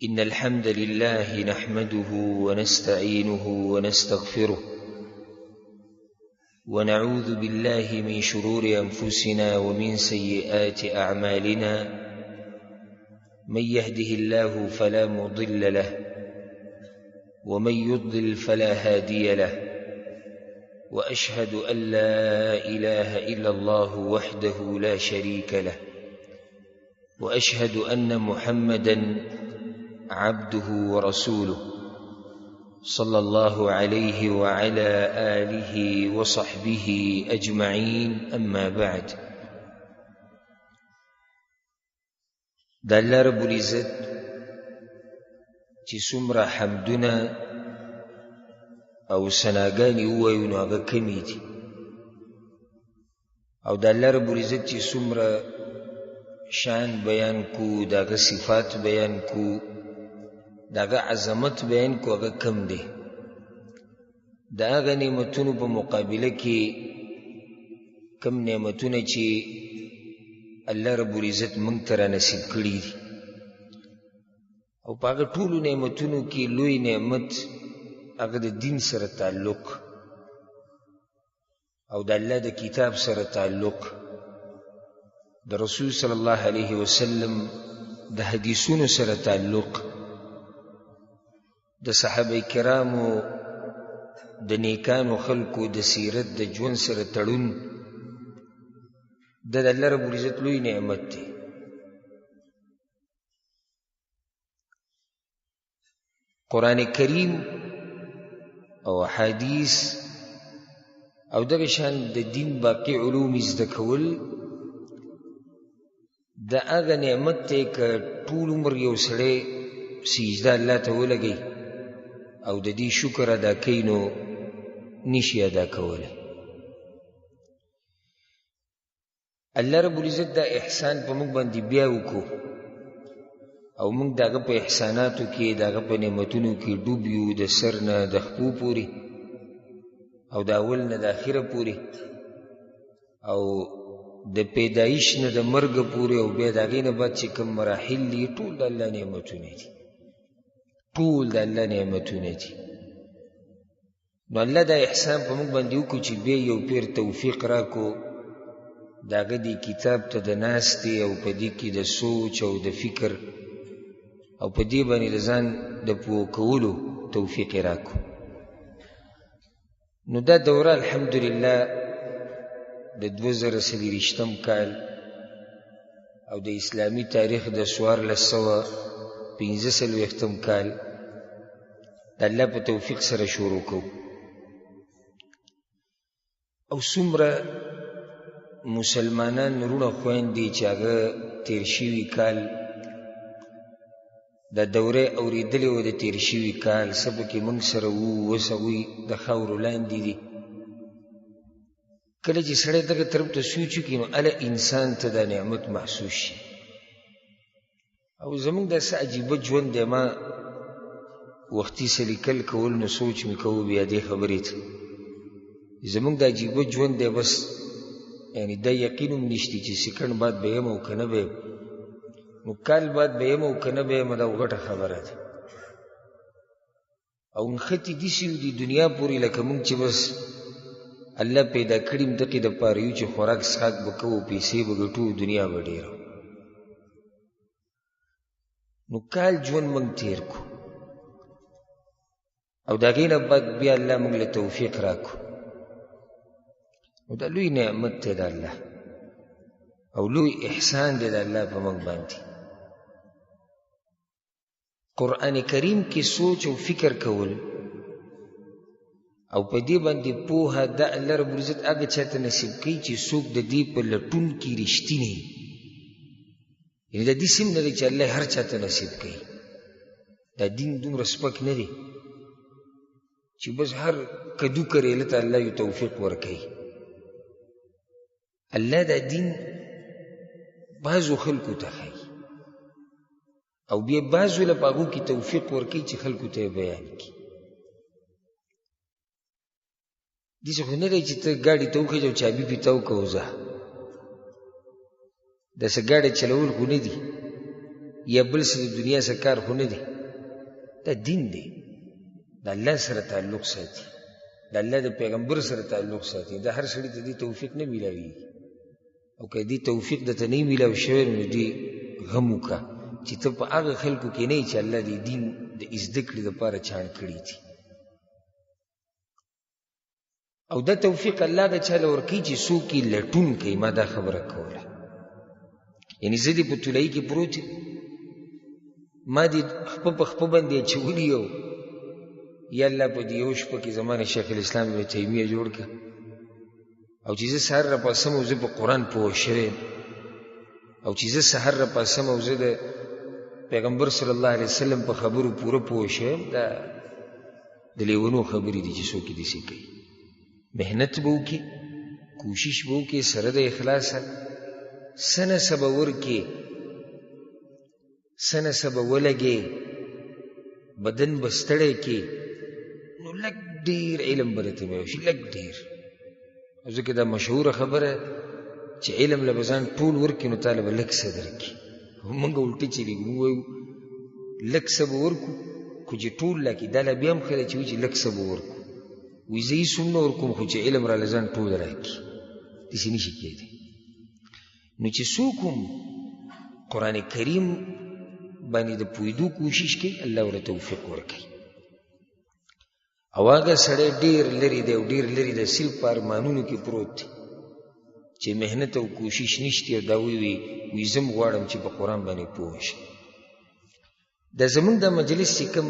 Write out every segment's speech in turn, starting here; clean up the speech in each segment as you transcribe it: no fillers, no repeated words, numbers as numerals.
إن الحمد لله نحمده ونستعينه ونستغفره ونعوذ بالله من شرور أنفسنا ومن سيئات أعمالنا، من يهده الله فلا مضل له ومن يضلل فلا هادي له، وأشهد أن لا إله إلا الله وحده لا شريك له، وأشهد أن محمدا عبده ورسوله صلى الله عليه وعلى آله وصحبه أجمعين، أما بعد. د الله رب العزت چې څومره حمدونه او ثناګانې ووایو نو هغه کمې دي، او د الله رب العزت چې څومره شان بیان کو، د هغه صفات بیان کو، د هغه عظمت بیان کو، هغه کم دی. د هغه نعمتونو په مقابله کې کم نعمتونه چې الله رب العزت موږ ته را نصیب کړي دي، او په هغه ټولو نعمتونو کې لوی نعمت هغه د دین سره تعلق او د الله د کتاب سره تعلق، د رسول صلی الله علیه وسلم د حدیثونو سره تعلق، د صحابه کرامو د نیکانو خلکو د سیرت د ژوند سره تړون، دا د الله رب العزت لوی نعمت دی. قرآن کریم او حدیث او دغه شان د دین باقی علوم زده کول د هغه نعمت دی که ټول عمر یو سړی سجده الله ته ولګوي او د دې شکر ادا کوي نو نشي ادا کولی. الله رب العزت دا احسان په موږ باندې بیا وکړو او موږ د هغه په احساناتو کې، د هغه په نعمتونو کې ډوب یو، د سر نه د خپو پورې او د اول نه د اخره پورې او د پیدایش نه د مرګ پورې، او بیا د هغې نه بعد چې کوم مراحل دي ټول د الله نعمتونه دي، ټول د الله نعمتونه دي. نو الله دا احسان په موږ باندې وکړو چې بیا یو پیر توفیق راکړو د هغه دې کتاب ته د ناستې او په دې کې د سوچ او د فکر او په دې باندې د ځان د پوه کولو توفیق یې راکړو. نو دا دوره الحمدلله د 2024 کال او د اسلامي تاریخ د 1445 کال د الله په توفیق سره شروع کوو. او څومره مسلمانان وروڼه خویندې چې هغه تېر شوي کال د دورې اورېدلې وه، د تېر شوي کال څه پکې موږ سره وو، اوس هغوی د خاورو لاندې دي. کله چې سړی دغه طرف ته سوچ وکړي نو هله انسان ته دا نعمت محسوس شي. او زموږ دا څه عجیبه ژوند دی، ما وختي څه لیکل کول نو سوچ مې کوو بیا دې خبرې ته، زموږ دا عجیبه ژوند دی، بس یعنې دا یقین هم نشته چې سیکنډ بعد به یم او که نه به یم، نو کال بعد به یم او که نه به یم، دا غټه خبره ده. او نښتې داسې یو دي دنیا پورې لکه موږ چې بس الله پیدا کړي هم دقې دپاره یو چې خوراک څښاک به کوو، پیسې به ګټو، دنیا به ډېره. نو کال ژوند موږ تېر کړو او د هغې نه بعد بیا الله موږ له توفیق راکړو. نو دا لوی نعمت دی د الله او لوی احسان دی د الله په موږ باندې. قرآن کریم کې سوچ او فکر کول او په دې باندې پوهه د الله رب العزت هغه چا ته نصیب کوي چې څوک د دې په لټون کې رښتینی وي. یعنې د دې سیم نه دی چې الله هر چا ته نصیب کوي. دا دین دومره سپک نه دی چې بس هر کدو کریله ته الله یو توفیق ورکوي. الله دا دین بعضو خلکو ته ښیي او بیا بعضو له په هغو کې توفیق ورکوي چې خلکو ته یې بیان کړي. داسې خو نه دی چې ته ګاډي ته وخېژې او چابي پې تاو کړه وځه، داسې ګاډی چلول خو نه دي. یا بل څه د دنیا څه کار خو نه دی. دا دین دی، د الله سره تعلق ساتي، د الله د پیغمبر سره تعلق ساتي. دا هر سړي ته دې توفیق نه میلاویږي، او که دې توفیق درته نه میلاو شوی نو دې غم وکړه چې ته په هغه خلکو کې نه یې چې الله دې دین د زده کړې دپاره چاڼ کړي دي. او دا توفیق الله د چا له ورکوي چې څوک یې لټون کوي. ما دا خبره کوله، یعنې زه دې په طلایي کې پروت یم، ما دې خپه په خپه باندې اچولي یو، یا الله په دې یو شپه کې زما نه شیخ الاسلام ابن تیمیه جوړ کړه، او چې زه سهار راپاڅم او زه په قرآن پوه شوی یم، او چې زه سهار راپاڅم او زه د پیغمبر صلی الله علیه وسلم په خبرو پوره پوه شوی یم، دا د لیونو خبرې دي چې څوک یې داسې کوي. محنت به وکړي، کوشش به وکړي، سره د اخلاصه څه نه څه به ورکړي، څه نه څه به ولګې، بدن به ستړی کړي، نو لږ ډېر علم به درته میلاو شي، لږ ډېر. ځکه دا مشهوره خبره چې علم له به ځان ټول ورکړي نو تا له به لږ څه درکړي. موږ الټه چلېږو، موږ وایو لږ څه به ورکړو، خو چې ټول لاکې دا لا بیا هم ښه دی چې وایي چې لږ څه به ورکړو، وایي زه هېڅ هم نه ورکوم خو چې علم راله ځان ټول راکړي، داسې نه شي کېدی. نو چې څوک هم قرآن کریم باندې د پوهېدو کوشش کوي، الله ورته توفیق ورکوي. او هغه سړی ډېر لرې دی او ډېر لرې دی، صرف په ارمانونو کې پروت دی چې محنت او کوشش نشته، او دا وایي وایي زه هم غواړم چې په قرآن باندې پوه شم. دا زمونږ دا مجلس چې کوم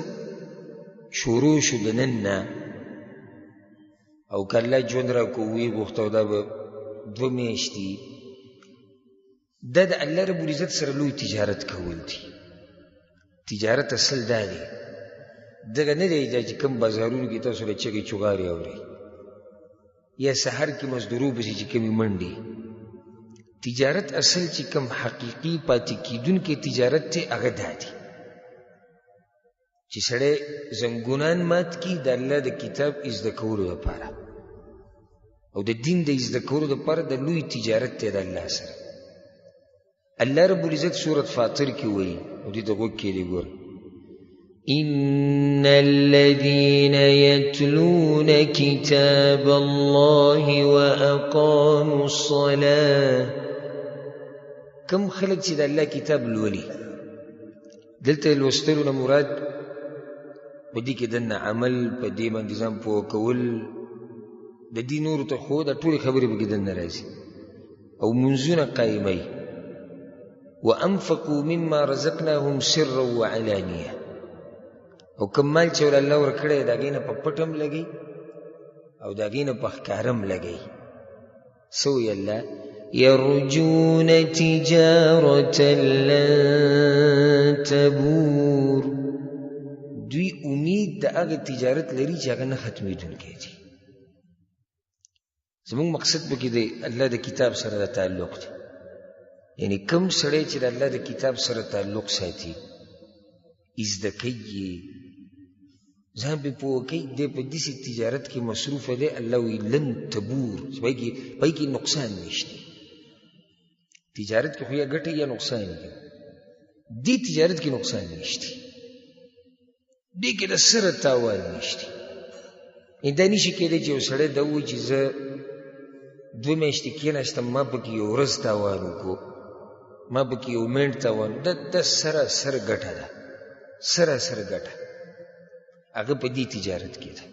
شروع شو د نن نه، او که الله ژوند راکړو ویې غوښته، او دا به دوه میاشتې، دا د الله رب العزت سره لوی تجارت کول دي. تجارت اصل دا دی، دغه نه دی دا چې کوم بازارونو کې تاسو له چغې چغارې اورئ، یا سهار کې مزدورو پسې چې کومې منډې. تجارت اصل چې کوم حقیقي پاتې کېدونکی تجارت دی هغه دا دی چې سړی زنګونان مات کړي د الله د کتاب زده کولو لپاره او د دین د زده کولو لپاره، د لوی تجارت دی د الله سره. الله رب العزت سورة فاطر کې وایي، او دې ته غوږ کښېږدئ ګوره، إن الذين يتلون كتاب الله وأقاموا الصلاة. کم خلک چې د الله کتاب لولي، دلته لوستلو نه مراد په دې کې دننه عمل، په دې باندې ځان پوه کول، د دې نورو ته خو دا ټولې خبرې پکې دننه راځي، او منځونه قایموي. وانفقوا مما رزقناهم سرا وعلانیه، او کوم مال چې ورله الله ورکړی د هغې نه په پټه هم لګوي او د هغې نه په ښکاره هم لګوي. څه وایي الله؟ يرجون تجارة لن تبور. دوی امید د هغه تجارت لري چې هغه نه ختمېدونکی دی. زموږ مقصد پکې دی الله د کتاب سره د تعلق دی، یعنی کوم سړی چې د الله د کتاب سره تعلق ساتي، زده کوي، ځان پرې پوه کوي، دی په داسې تجارت کې مصروفه دی. الله وایي لن تبور، چې په هغې کې نقصان نشته. تجارت کې خو یا ګټه یا نقصان وي، دې تجارت کې نقصان نشته، دې کې د سره تاوان نشته. دا نشي کېدی چې یو سړی دا ووایي چې زه دوه میاشتې کېناستم، ما پکې یو ورځ تاوان وکړو، ما پکې یو منټ تاوان، دا سراسر ګټه ده، سراسر ګټه هغه په دې تجارت کې ده.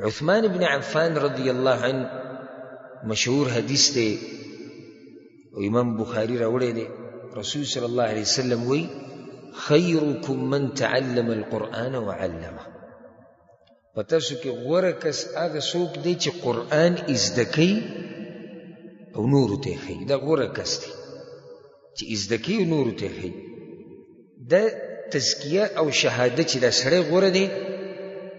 عثمان بن عفان رضی الله عنه مشهور حدیث دی او امام بخاری راوړی دی، رسول صلی الله علیه وسلم وایي خیرکم من تعلم القرآن وعلمه. په تاسو کې غوره کس هغه څوک دی چې قرآن زده کوي او نورو ته یې ښیي. دا غوره کس دی چې زده کوي او نورو ته یې ښیي. دا تزکیه او شهاده چې دا سړی غوره دی،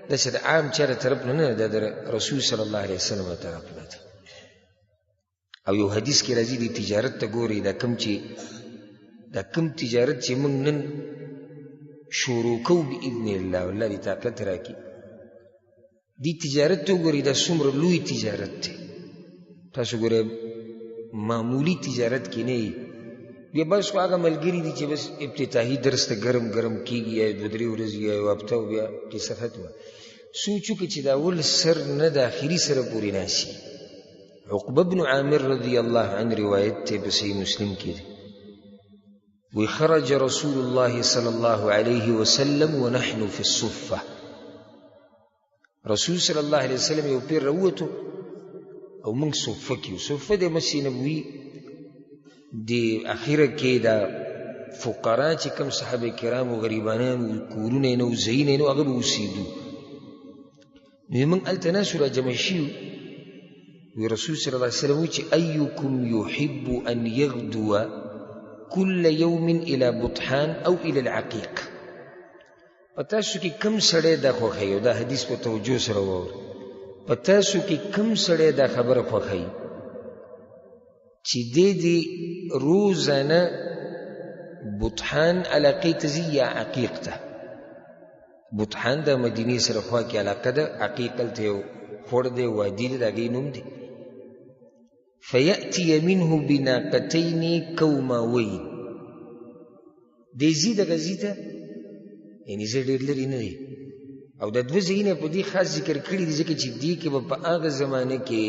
دا چې د عام چا د طرف نه نه ده، دا د رسول صلی الله علیه وسلم د طرف نه ده. او یو حدیث کې راځي د تجارت ته ګورئ، دا کوم تجارت چې موږ نن شروع کوو باذن الله، الله دې طاقت راکړي، دې تجارت ته وګورئ دا څومره لوی تجارت دی. تاسو ګورئ معمولي تجارت کې نه بیا بس خو هغه ملګري دي چې بس افتتاحي درس ته ګرم ګرم کېږي، یا دوه درې ورځې یا یوه هفته، او بیا قصه ختمه. سوچ وکړه چې د اول سر نه د اخري سره پورې ناست. عقبه بن عامر رضی الله عنه روایت دی په صحیح مسلم کې دی، وی خرج رسول الله صلی الله علیه وسلم ونحن في الصفة. رسول صلی الله علیه وسلم یو پیر راووتو او موږ صفه کې یو. صفه د مسجد نبوي د اخره کې دا فقرا چې کوم صحابه کرام او غریبانان کورونه یې نه وو، ځایونه یې نه وو، هغه به اوسېدو. نو موږ هلته ناست یو، راجمع شوي یو. وی رسول صلی الله علیه وسلم وی چې ایکم یحب ان یغدو کل یوم الی بطحان او الی العقیق. په تاسو کې کم سړی دا خوښوي، او دا حدیث په توجه سره واورئ، په تاسو کې کم سړی دا خبره خوښوي چې دی دې روزانه بطحان علاقې ته ځي یا عقیق ته. بطحان د مدینې سره خوا کې علاقه ده، عقیق هلته یو خوړ دی، وادي ده، د هغې نوم دی. فیأتي منه بناقتین کوماوین. دی ځي دغه ځي ته، یعنې زه ډېر لرې نه دی. او دا دوه ځایونه په دې خاص ذکر کړي دي ځکه چې دې کې به په هغه زمانه کې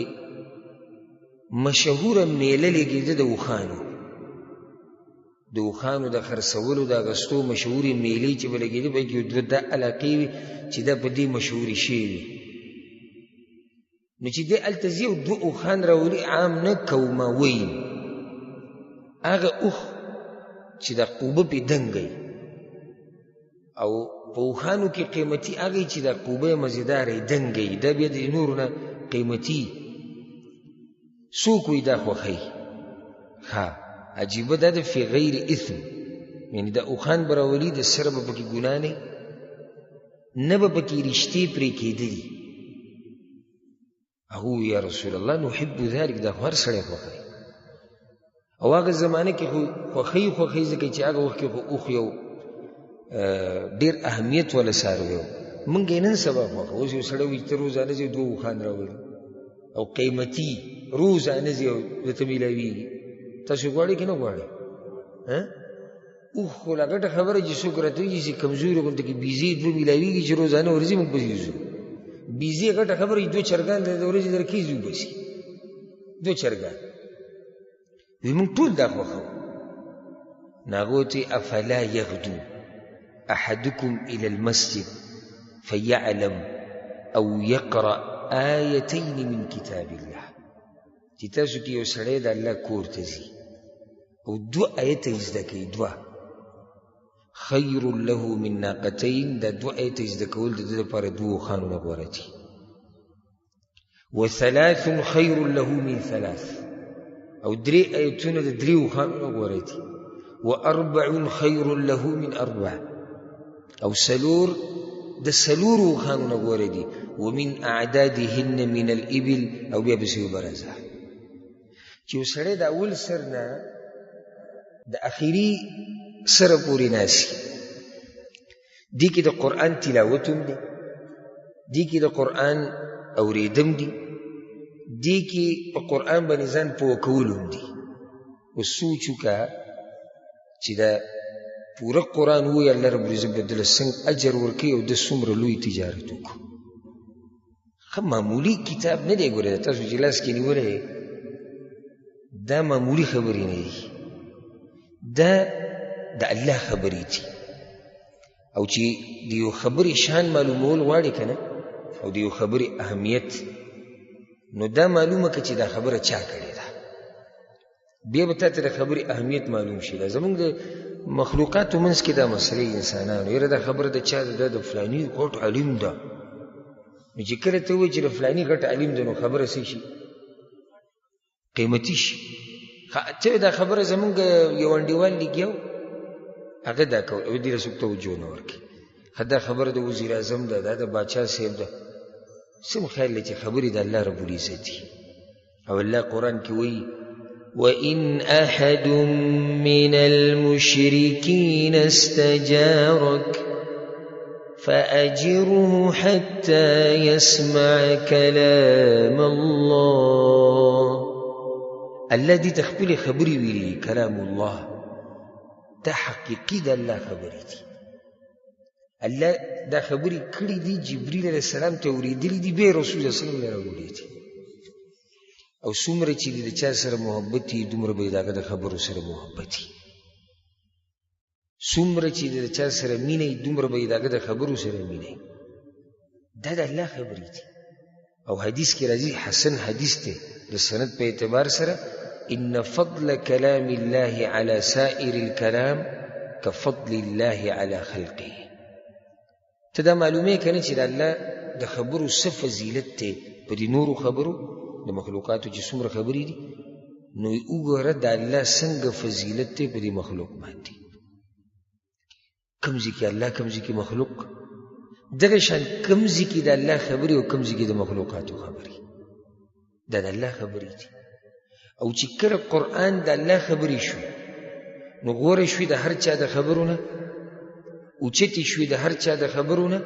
مشهوره میله لګېده د اوښانو، د اوښانو د خرڅولو د اخیستو مشهورې میلې چې به لګېدې، په کې دوه دا علاقې وې چې دا په دې مشهورې شوې وې. نو چې دی هلته ځي او دوه اوښان راولي، عام نه کوماوین، هغه اوښ چې د قوبه پې دنګه وي، او په اوښانو کې قیمتي هغه چې د قوبه یې مزېداره وي، دنګه وي، دا بیا د نورو نه قیمتي. څوک وایي دا خوښوي؟ ښه عجیبه دا ده، فی غیر اثم، یعنې دا اوښان به راولي، د سره به پکې ګناه نه، نه به پکې رشتې پرې کېدلي. هغه وویل یا رسول الله نحب ذلک، دا خو هر سړی خوښوي. او هغه زمانه کې خو خوښوي خوښوي، ځکه چې هغه وخت کې خو اوښ یو ډېر اهمیت والا څاروی و. موږ یې نن سبا خوښوو. اوس یو سړی وایي چې ته روزانه ځې دوه اوښان راولي او قیمتي، روزانه ځې او درته میلاویږي. تاسو غواړئ که نه غواړئ؟ اوښ خو لا غټه خبره چې څوک راته وایي چې کمزوري غونډه کې بیزې دوه میلاویږي چې روزانه ورځي موږ پسې ځو. بیزې غټه خبره چې دوه چرګان د ورځې درکې ځو پسې، دوه چرګان. وایي موږ ټول دا خوښوو. نو هغه ورته وایي افلا یغدو احدکم الی المسجد فیعلم او یقرأ آیتین من کتاب الله. چې تاسو کې یو سړی د الله کور ته ځي او دوه آیته یې زده کوي، دوه خیر له من ناقتین، دا دوه آیته یې زده کول د ده لپاره دوو اوښانو نه غوره دي. وثلاث خیر له من ثلاث، او درې آیتونه د درې اوښانو نه غوره دي. واربع خیر له من اربع، او څلور د څلورو اوښانو نه غوره دي. ومن اعدادهن من الابل، او بیا پسې وبه راځه چې یو سړی د اول سر نه د اخري سره پورې ناست، دې کې د قرآن تلاوت هم دی، دې کې د قرآن اورېدم دي، دې کې په قرآن باندې ځان پوه کول هم دي. اوس سوچ وکړه چې دا پوره قرآن ووایي، الله رب العزت به دله څنګه اجر ورکوي او ده څومره لوی تجارت وکړو. ښه معمولي کتاب نه دی، ګورئ تاسو چې لاس کې نیولی دا معمولي خبرې نه دي، دا د الله خبرې دي. او چې د یو خبرې شان معلومول غواړي که نه، او د یو خبرې اهمیت، نو دا معلومه که چې دا خبره چا کړې ده، بیا به تا ته د خبرې اهمیت معلوم شي. دا زموږ د مخلوقاتو منځ کې دا مسلې انسانانو، یاره دا خبره د چا ده، دا د فلاني غټ عالم ده. نو چې کله ته ووایې چې د فلاني غټ عالم ده، نو خبره څه شي؟ قیمتي شي. ته دا خبره زموږ یو انډیوال لګیا و، هغه دا کوي، او دې له څوک توجه نه ورکوي. ښه دا خبره د وزیر اعظم ده، دا د باچا صاحب ده، څه خیال دی چې خبرې د الله رب العزت دي. او الله قرآن کې وایي وَإِنْ أَحَدٌ مِّنَ الْمُشْرِكِينَ اسْتَجَارَكَ فَأَجِرْهُ حَتَّى يَسْمَعَ كَلَامَ اللَّهِ. الله دې ته خپلې خبرې ویلي، کلام الله. دا حقیقي د الله خبرې دي. الله دا خبرې کړې دي، جبریل علیه السلام ته اورېدلې دي، بیا رسول الله صلی الله علیه وسلم له راوړي دي. او څومره چې د چا سره محبت وي دومره به یې د هغه د خبرو سره محبت وي. څومره چې د چا سره مینه وي دومره به یې د هغه د خبرو سره مینه وي. دا د الله خبرې دي. او حدیث کې راځي، حسن حدیث دی د سند په اعتبار سره، ان فضل کلام الله على سائر الكلام كفضل الله على خلقه. ته دا معلومې که نه چې د الله د خبرو څه فضیلت دی په دې نورو خبرو د مخلوقاتو چې څومره خبرې دي، نو وګوره د الله څنګه فضیلت دی په دې مخلوق باندې. کوم ځای کې الله، کوم ځای کې مخلوق، دغه شان کوم ځای کې د الله خبرې او کوم ځای کې د مخلوقاتو خبرې، دا د الله خبرې دي. او چې کله قرآن د الله خبرې شو نو غوره شوې د هر چا د خبرو نه، اوچتې شوې د هر چا د خبرو نه،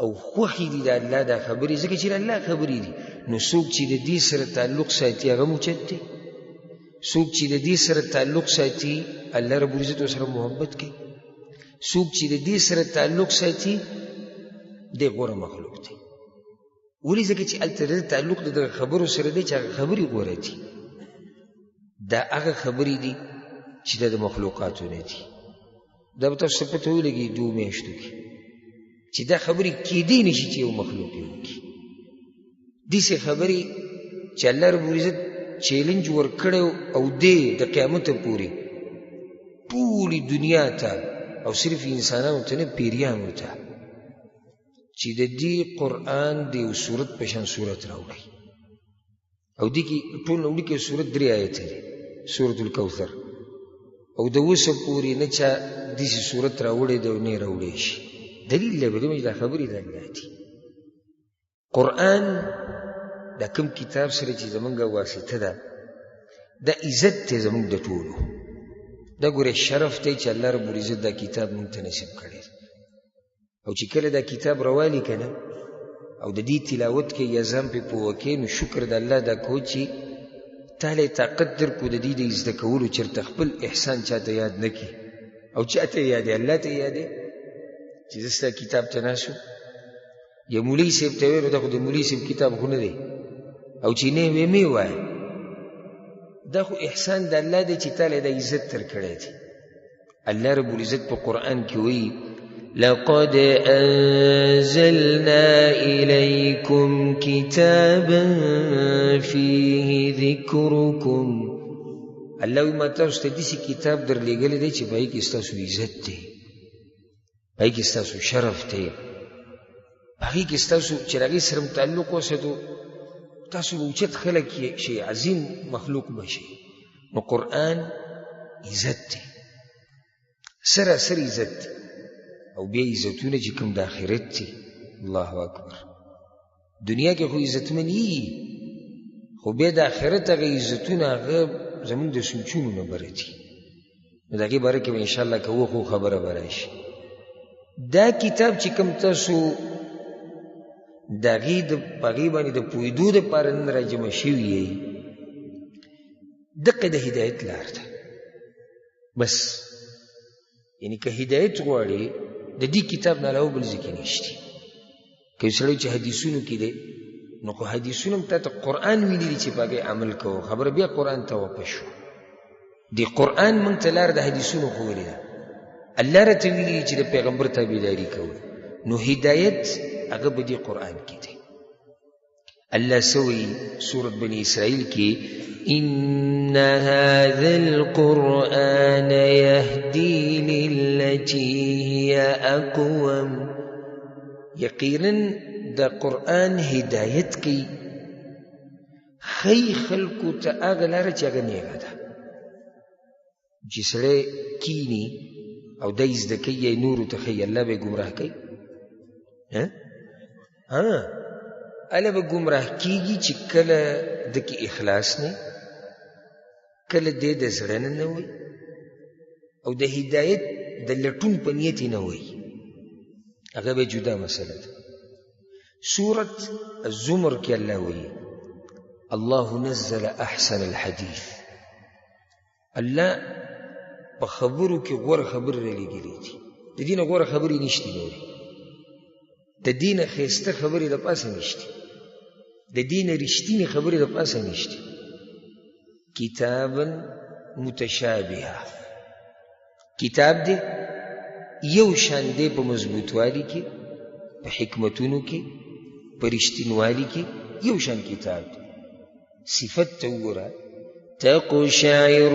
او خوښې دي د الله دا خبرې، ځکه چې د الله خبرې دي. نو څوک چې د دې سره تعلق ساتي هغه هم اوچت دی، څوک چې د دې سره تعلق ساتي الله رب العزت ورسره محبت کوي، څوک چې د دې سره تعلق ساتي دی غوره مخلوق دی. ولې؟ ځکه چې هلته د تعلق د دغه خبرو سره دی چې هغه خبرې غوره دي. دا هغه خبرې دي چې دا د مخلوقاتو نه دي. دا به تاسو ته پته ولګي دوو میاشتو کې چې دا خبرې کېدی نه شي چې یو مخلوق یې وکړي. داسې خبرې چې الله رب العزت چیلنج ورکړی او دی د قیامته پورې ټولې دنیا ته، او صرف انسانانو ته نه، پیریانو ته، چې د دې قرآن د یو سورت په شان سورت راوړي. او دې کې ټول نه وړوکی سورت درې آیته دی، سورت الکوثر. او د اوسه پورې نه چا داسې سورت راوړی دی او نه یې راوړی شي. دلیل دی په دې باندې دا خبرې د الله دي. قرآن دا کوم کتاب سره چې زمونږ واسطه ده، دا عزت دی زمونږ د ټولو. دا ګورې شرف دی چې الله رب العزت دا کتاب مونږ ته نصیب کړی. او چې کله دا کتاب روالي که نه او د دې تلاوت کې یا ځان پرې پوه کړې، نو شکر د الله دا کوو چې تا له یې طاقت درکړو د دې د زده کولو، چېرته خپل احسان چاته یاد نه کړي. او چاته یې یادې؟ الله ته یې یادې چې زه ستا کتاب ته ناست وم، یا مولوي صاحب ته ویل، دا خو د مولوي صاحب کتاب خو نه دی، او چې نه وې مې وایه. دا خو احسان د الله دی چې تا له دا عزت درکړی دی. الله رب العزت په قرآن کې وایي لقد أنزلنا إليكم كتابا فيه ذكركم. الله وایي ما تاسو ته داسې کتاب درلېږلی دی چې په هغې کې ستاسو عزت دی، په هغې کې ستاسو شرف دی، په هغې کې ستاسو چې د هغې سره هم تعلق وساتو تاسو به اوچت خلک شئ، عظیم مخلوق به شئ. نو قرآن عزت دی، سراسر عزت دی. او بیا عزتونه چې کوم د آخرت دی، الله اکبر. دنیا کې خو عزتمن یي، خو بیا د آخرت هغه عزتونه هغه زموږ د سوچونو نه بره دي. نو د هغې باره کې به انشاءالله که وخو خبره به راشي. دا کتاب چې کوم تاسو د هغې په هغې باندې د پوهېدو دپاره نن راجمع شوي یئ، دقه د هدایت لار ده. بس یعنی که هدایت غواړي د دې کتاب نه علاوه بل ځای کې نشته. که یو سړی چې حدیثونو کې دی، نو خو حدیثونه هم تا ته قرآن ویلي دي چې په هغې عمل کوه، خبره بیا قرآن ته واپس شو. د قرآن موږ ته لار د حدیثونو ښوولې ده، الله راته ویلي دي چې د پیغمبر تابعداري کوه. نو هدایت هغه په دې قرآن کې دی. الله سوي سورة بني إسرائيل کې إن هذا القرآن يهدي للتي هي أقوم. یقینا د قرآن هدایت کوي ښیي خلکو ته هغه لاره چې هغه نیغه ده. چې سړی کینی او دا یې زده کوي یا نورو ته ښیي، الله به یې ګمراه کوي. ها هله به ګمراه کېږي چې کله ده کې اخلاص نه، کله دی د زړه نه نه وي، او د هدایت د لټون په نیت یې نه وي، هغه به جدا مسله ده. سورة الزمر کې الله وایي الله نزل احسن الحدیث. الله په خبرو کې غوره خبرې رالیږلې دي. د دې نه غوره خبرې نشتي نورې، د دې نه ښایسته خبرې د پاسه نشتي، د دې نه رښتینې خبرې د پاسه نشتي. کتابا متشابهه، کتاب دی یو شان دی په مضبوطوالي کې، په حکمتونو کې، په رښتینوالي کې یو شان کتاب دی. صفت ته وګوره، تقشعر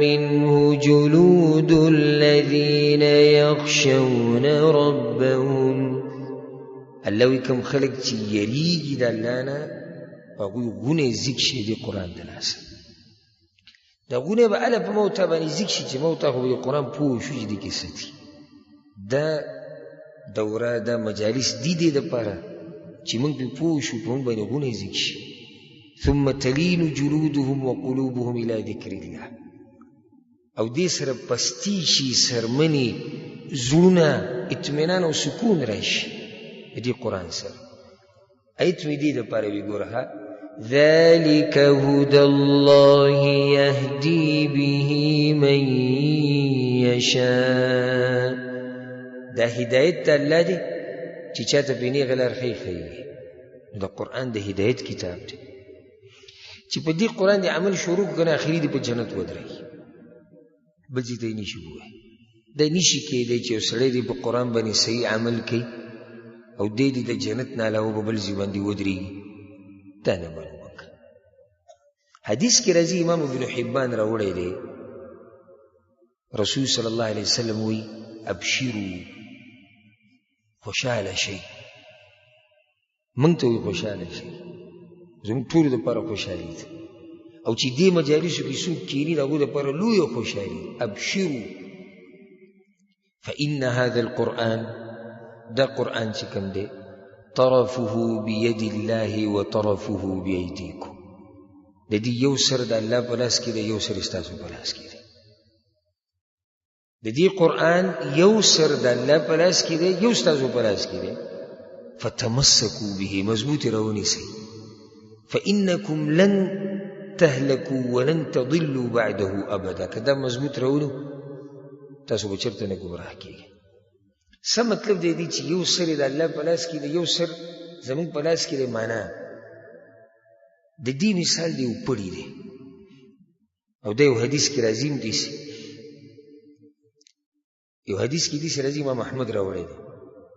منه جلود الذين يخشون ربهم. الله وایي کوم خلک چې یریږي د الله نه، هغوی غونی زیږ شي د قرآن د لاسه. دا غونی به هله په ما او تا باندې زیږ شي چې ما او تا خو به د قرآن پوه شو چې دې کې څه دي. دا دوره، دا مجالس دي دې دپاره چې موږ پرې پوه شو، په موږ باندې غونی زیږ شي. ثم تلین جلودهم وقلوبهم الى ذکر الله، او دې سره پستي شي سرمنې زړونه، اطمینان او سکون راشي د دې قرآن سره. ایت مې دې دپاره وي ګوره، ذلك هدى الله يهدي به من يشاء. دا هدایت ته الله دی چې چاته پې نېغه لار ښیي ښیي. نو د قرآن د هدایت کتاب دی چې په دې قرآن د عمل شروع کړه، کنه اخري دې په جنت ودرېږي، بل ځای ته یې نشي بویې. دا نشي کېدی چې یو سړی دې په قرآن باندې صحیح عمل کوي او دی دې د جنت نه علاوه په بل ځای باندې ودرېږي، دا نه منو موږ. حدیث کې راځي، امام ابن حبان راوړی دی، رسول صلی الله علیه وسلم وایي ابشرو، خوشحاله شئ. موږ ته وایي خوشحاله شئ، زموږ ټولو دپاره خوشحالي ده. او چې دې مجالسو کې څوک کښېني د هغو دپاره لویه خوشحالي ده. ابشرو فإن هذا القرآن، دا قرآن چې کوم دی، طرفه بيد الله وطرفه بأيديكم، د دې یو سر د الله په لاس کې دی، یو سر ستاسو په لاس کې دی. د دې قرآن یو سر د الله په لاس کې دی، یو ستاسو په لاس کې دی. فتمسکوا به، مضبوط راونیسئ. فإنکم لن تهلکوا ولن تضلوا بعده ابدا. که دا مضبوط راونو تاسو به چېرته نه ګمراه کېږئ. څه مطلب دی دی چې یو سر یې د الله په لاس کې دی، یو سر زموږ په لاس کې دی؟ معنا د دې مثال دی یو پړی دی، او دا یو حدیث کې راځي هم داسې، یو حدیث کې داسې راځي، امام احمد راوړی دی،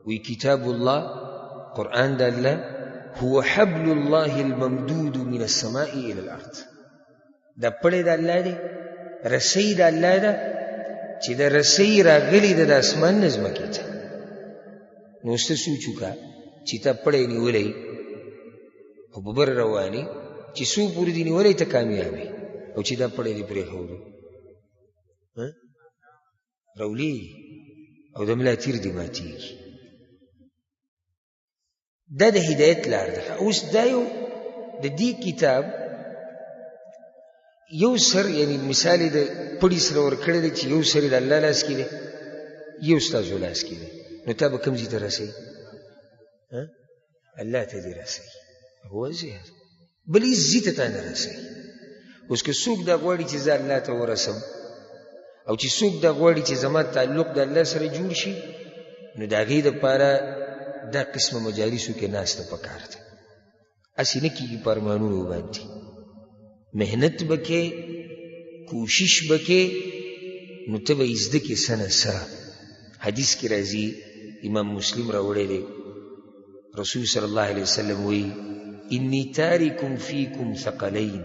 وایي کتاب الله، قرآن د الله، هو حبل الله الممدود من السماء إلى الأرض. دا پړی د الله دی، رسۍ د الله ده چې د رسۍ راغلې ده د اسمان نه ځمکې ته. نو اوس ته سوچ وکړه چې تا پړی نیولی او په بره روان یې، چې څو پورې دې نیولی ته کامیاب یې، او چې دا پړی دې پرېښودو راولېږي او د ملا تیر دې ماتېږي. دا د هدایت لار ده. اوس دا یو د دې کتاب یو سر، یعنی مثال یې د پړي سره ورکړی دی چې یو سر یې د الله لاس کې دی، یو ستاسو لاس کې دی، نو تا به کوم ځای ته رسوي؟ الله ته دې رسوي، واضح ده، بل هېڅ ځای ته تا نه رسوي. اوس که څوک دا غواړي چې زه الله ته ورسم، او چې څوک دا غواړي چې زما تعلق د الله سره جوړ شي، نو د هغې دپاره دا قسمه مجالسو کې ناسته پکار ده. هسې نه کېږي په ارمانونو باندې، محنت به کې، کوشش به کې، نو ته به یې زده کې څه نه څه. حدیث کې راځي، امام مسلم راوړی دی، رسول صلی الله علیه وسلم وایي انی تارکم فیکم ثقلین،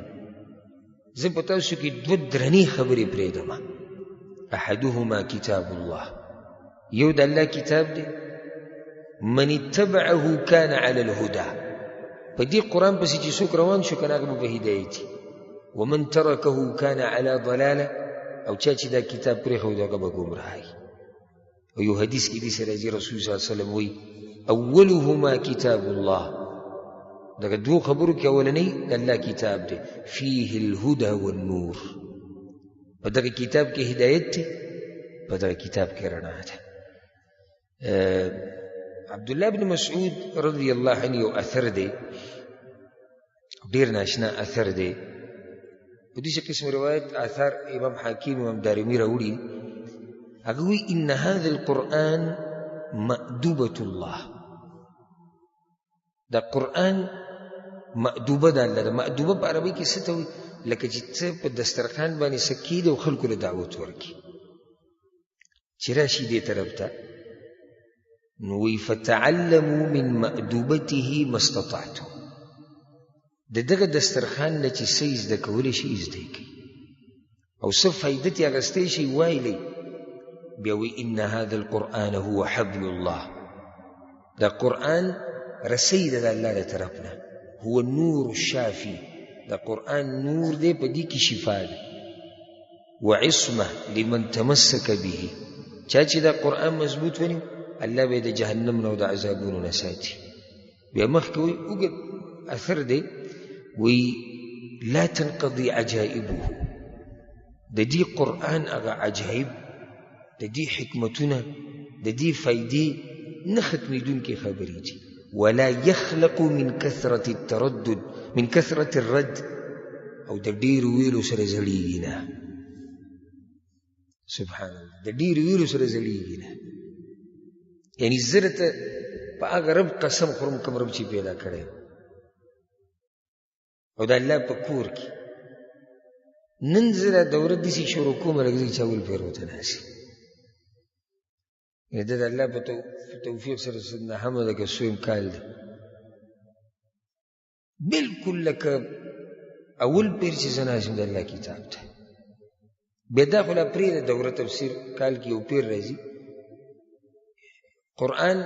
زه په تاسو کې دوه درنې خبرې پرېږدم، احدهما کتاب الله، یو د الله کتاب دی، من اتبعه کان علی الهدی، په دې قرآن پسې چې څوک روان شو که نه هغه به په هدایت وي، ومن ترکه کان علی ضلاله، او چا چې دا کتاب پرېښود هغه به ګمراه وي. او یو حدیث کې داسې راځي، رسول صلی الله علیه وسلم وایي اولهما کتاب الله، دغه دوو خبرو کې اولنی د الله کتاب دی، فیه الهدی والنور، په دغه کتاب کې هدایت دی، په دغه کتاب کې رڼا ده. عبدالله بن مسعود رضی الله عنه یو اثر دی، ډېر ناشنا اثر دی، په داسې قسم روایت آثار امام حاکم امام دارمي راوړي. هغه وایي ان هذا القرآن مأدوبة الله، دا قرآن مأدوبه ده الله ده. مأدوبه په عربۍ کې څه ته وایي؟ لکه چې ته په دسترخوان باندې څه کښېږدې او خلکو له دعوت ورکړي چې راشي دې طرف ته، نو وایي فتعلموا من مأدوبته ما استطعتم، د دغه دسترخوان نه چې څه یې زده کولی شي زده یې کوي او څه فایده ترې اخیستی شي وایلی. بیا وایي ان هذا القرآن هو حبل الله، دا قرآن رسۍ ده د الله له طرف نه، هو النور الشافي، دا قرآن نور دی په دې کې شفا ده، وعصمه لمن تمسک به، چا چې دا قرآن مضبوط ونیو الله به یې د جهنم نه او د عذابونو نه ساتي. بیا مخکې وایي اوږد اثر دی، وایي لا تنقضي عجائبه، د دې قرآن هغه عجایب، د دې حکمتونه، د دې فایدې نه ختمېدونکې خبرې دي. ولا يخلق من كثرة التردد من كثرة الرد، او د ډېرو ویلو سره زړېږي نه. سبحان الله، د ډېرو ویلو سره زړېږي نه. یعنی زه درته په هغه رب قسم خورم کوم رب چې پیدا کړی او د الله په کور کې. نن زه دا دوره داسې شروع کوم لکه زه چې اول پېر ورته ناست یم. یعنې دا د الله په توفیق سره څه نهمه ده که څویم کال دی، بالکل لکه اول پېر چې زه ناست یم د الله کتاب ته. بیا دا خو لا پرېږده دوره تفسیر کال کې یو پېر راځي، قرآن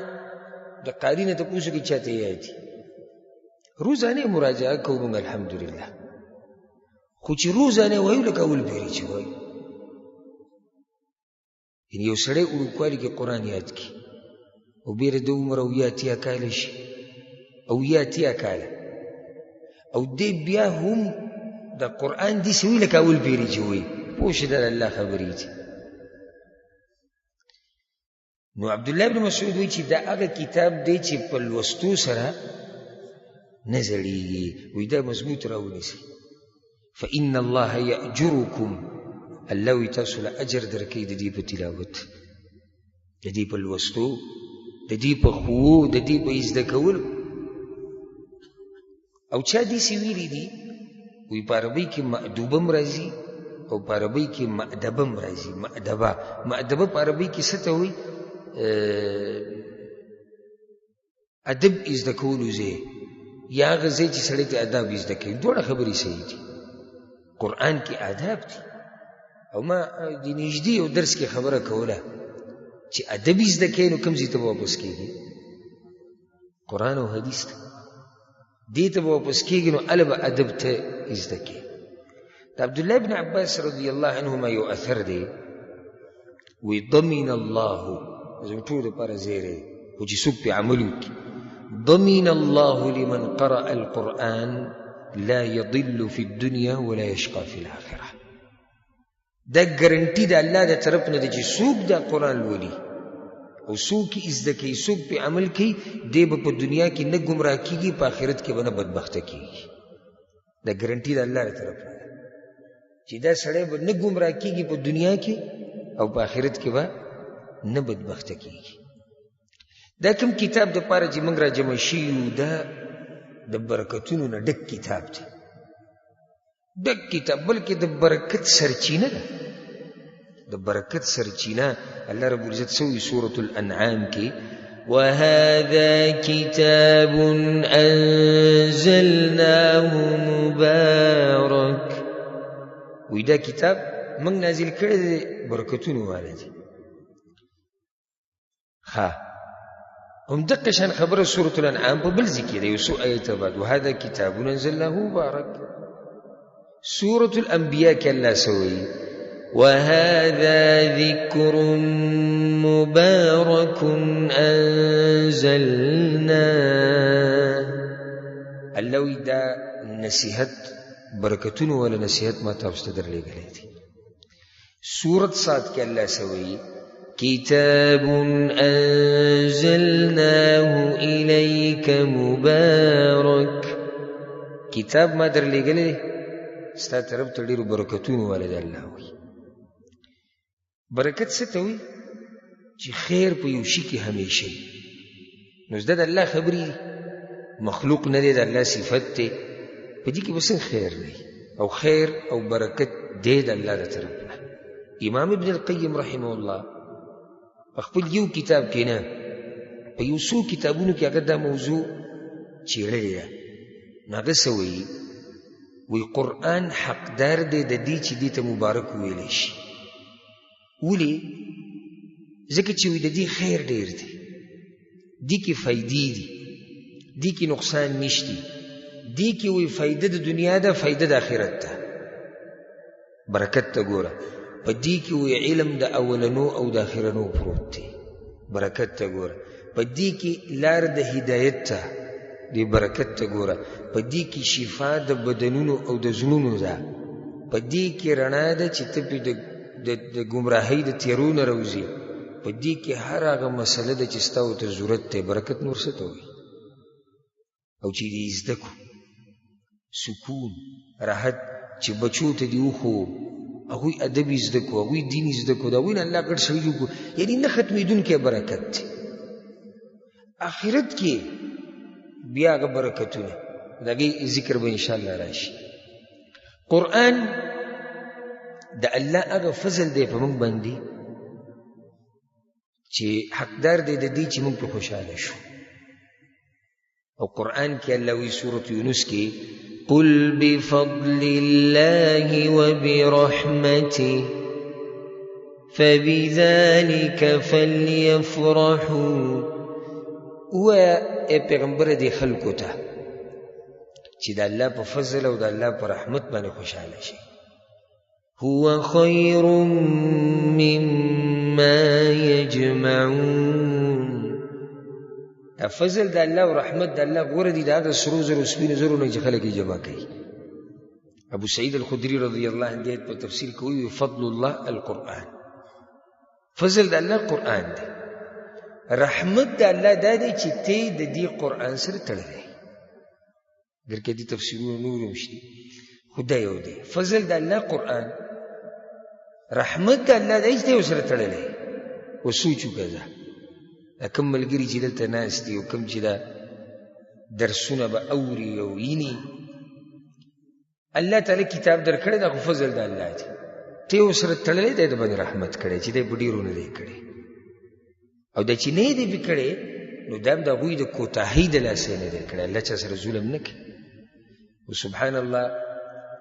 د قاري نه تپوس وکړي چاته یې یاد دي، روزانه یې مراجعه کوو موږ الحمدلله، خو چې روزانه وایو لکه اول پېر چې وایو. یعنې یو سړی وړوکوالي کې قرآن یاد کړي او بېره د عمر اویا اتیا کاله شي، اویا اتیا کاله، او دی بیا هم د قرآن داسې وي لکه اول پېرې چې وایي، پوه شي دا د الله خبرې دي. نو عبدالله بن مسعود وایي چې دا هغه کتاب دی چې په لوستو سره نه زړېږي، وایي دا مضبوط راونیسي. فإن الله يأجركم، الله وایي تاسو له اجر درکوي د دې په تلاوت، د دې په لوستو، د دې په ښوو، د دې په زده کولو. او چا داسې ویلي دي، وایي په عربۍ کې مأدوبه هم راځي او په عربۍ کې مأدبه هم راځي. مأدبه، مأدبه په عربۍ کې څه ته وایي؟ ادب زده کولو ځای، یا هغه ځای چې سړی ته اداب زده کوي. دواړه خبرې صحیح دي. قرآن کې آداب دي. او ما د نږدې یو درس کې خبره کوله چې ادب زده کوې نو کوم ځای ته به واپس کېږي؟ قرآن او حدیث ته. دې ته به واپس کېږي نو هله به ادب ته زده کوې. د عبدالله بن عباس رضی الله عنهما یو اثر دی، وی ضمن الله، زموږ ټولو لپاره زیری دی خو چې څوک پرې عمل وکړي، ضمن الله لمن قرأ القرآن لا يضل في الدنيا ولا يشقى في الآخرة. دا ګرنټي د الله د طرف نه ده چې څوک دا قرآن لولي او څوک یې زده کوي، څوک پرې عمل کوي، دی به په دنیا کې نه ګمراه کېږي، په آخرت کې به نه بدبخته کېږي. دا ګرنټي د الله د طرف نه ده چې دا سړی به نه ګمراه کېږي په دنیا کې او په آخرت کې به نه بدبخته کېږي. دا کوم کتاب د پاره چې موږ راجمع شوي یو، دا د برکتونو نه ډک کتاب دی، ډک کتاب، بلکې د برکت سرچینه ده، د برکت سرچینه. الله رب العزت څه وایي سورة الانعام کې؟ وهذا كتاب أنزلناه مبارك، وایي دا کتاب موږ نازل کړی دی، برکتونو والا دی. ښه، همدقه شان خبره سورة الانعام په بل ځای کې ده، یو څو ایته بعد، وهذا کتاب انزلناه مبارک. سورة الانبیاء کې الله څه وایي؟ وهذا ذکر مبارک انزلناه. الله وایي دا نصیحت، برکتونو والا نصیحت ما تاسو ته درلېږلی دی. سورة صاد کې الله څه وایي؟ کتاب انزلناه الیک مبارک. کتاب ما درلېږلی دی، ستا طرف ته ډېرو برکتونو والا دی. الله وایي. برکت څه ته وایي؟ چې خیر په یو شي کې همیشه وي. نو زده د الله خبرې دي، مخلوق نه دی، د الله صفت دی، په دې کې به څنګه خیر دی؟ او خیر او برکت دی د الله د طرف نه. امام ابن القیم رحمه الله په خپل یو کتاب کې نه، په یو څو کتابونو کې هغه دا موضوع څېړلې ده. نو هغه څه وایي؟ وایي قرآن حقدار دی د دې چې دې ته مبارک وویلی شي. ولې؟ ځکه چې وایي د دې خیر ډېر دی، دې کې فایدې دي، دې کې نقصان نشتی، دې کې وایي فایده د دنیا ده، فایده د آخرت ده. برکت ته ګوره، په دې کې وایي علم د اولنو او د آخرنو پروت دی. برکت ته ګوره، په دې کې لار د هدایت ته دی. برکت ته ګوره، په دې کې شفا د بدنونو او د زړونو ده، په دې کې رڼا ده چې ته پرې د ګمراهۍ د تیرو نه راوځي، په دې کې هر هغه مسله ده چې ستا ورته ضرورت دی. برکت نور څه ته وایي؟ او چې دې زده کړو سکون راحت چې بچو ته دې وښوو، هغوی ادب یې زده کړو، هغوی دین یې زده کړو، د هغوی نه الله غټ سړي جوړ کړو، یعنې نه ختمېدونکی برکت دی. آخرت کې بیا هغه برکتونه د هغې ذکر به انشاءالله راشي. قرآن د الله هغه فضل دی په موږ باندې چې حقدار دی د دې چې موږ پرې خوشحاله شو. او قرآن کې الله وی سورة یونس کې قل بفضل الله وبرحمته فبذلك فليفرحوا. ووایه ای پیغمبر دې خلکو ته چې د الله په فضل او د الله په رحمت باندې خوشحاله شي. هو خير مما يجمعون. دا فضل د الله او رحمت د الله غوره دي د هغه سرو زرو سپینو زرو نه چې خلک یې جمع کوي. ابو سعید الخدري رضی الله عنه دې په تفسیر کې وایي فضل الله القرآن، فضل د الله قرآن دی، رحمت د الله دا دی چې ته د دې قرآن سره تړلی. اګر که دې تفسیرونه نور هم شته، خو دا یو دی فضل د الله قرآن، رحمت د الله دی چې ته ورسره تړلی. اوس سوچ وکړه دا دا کوم ملګري چې دلته ناست دي او کوم چې دا درسونه به اوري او ویني، الله تعالی کتاب درکړی دا خو فضل د الله دی، ته یې ورسره تړلی دی، د باندې رحمت کړی چې دی په ډېرو نه دی کړی، او دا چې نه یې دی پرې کړی نو دا هم د هغوی د کوتاهۍ د لاسه یې نه دی کړی، الله چا سره ظلم نه کوي. او سبحان الله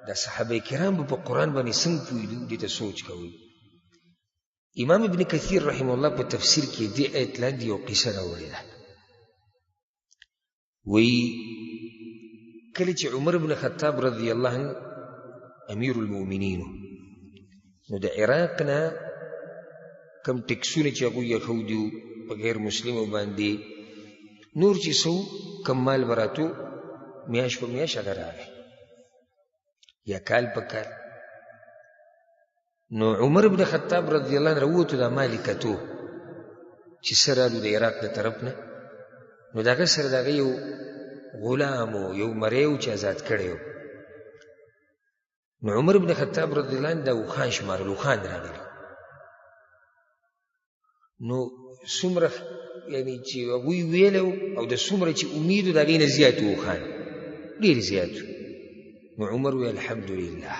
دا صحابه کرام به په قرآن باندې څنګه پوهېدو، دې ته سوچ کوئ. امام ابن کثیر رحمه الله په تفسیر کې دې ایت لاندې یو قصه راوړې ده. وی کله چې عمر بن خطاب رضی الله عنه امیر المؤمنین نو د عراق نه کم ټکسونه چې هغوی ایښودي وو په غیر مسلمو باندې، نور چې څه وو کم مال به راتو میاشت په میاشت هغه راغی یا کال په کال. نو عمر بن خطاب رضی الله عنه راووتو دا مال یې کتو چې څه رالو د عراق د طرف نه، نو د هغه سره د هغه یو غلام و، یو مری و چې ازاد کړی و. نو عمر بن خطاب رضی الله عنه دا اوښان شمارل، اوښان راغلي. نو څومره یعنی چې هغوی ویلی او د څومره چې امید و د هغې نه زیات و اوښان، ډېر زیات و. نو عمر وویل الحمدلله.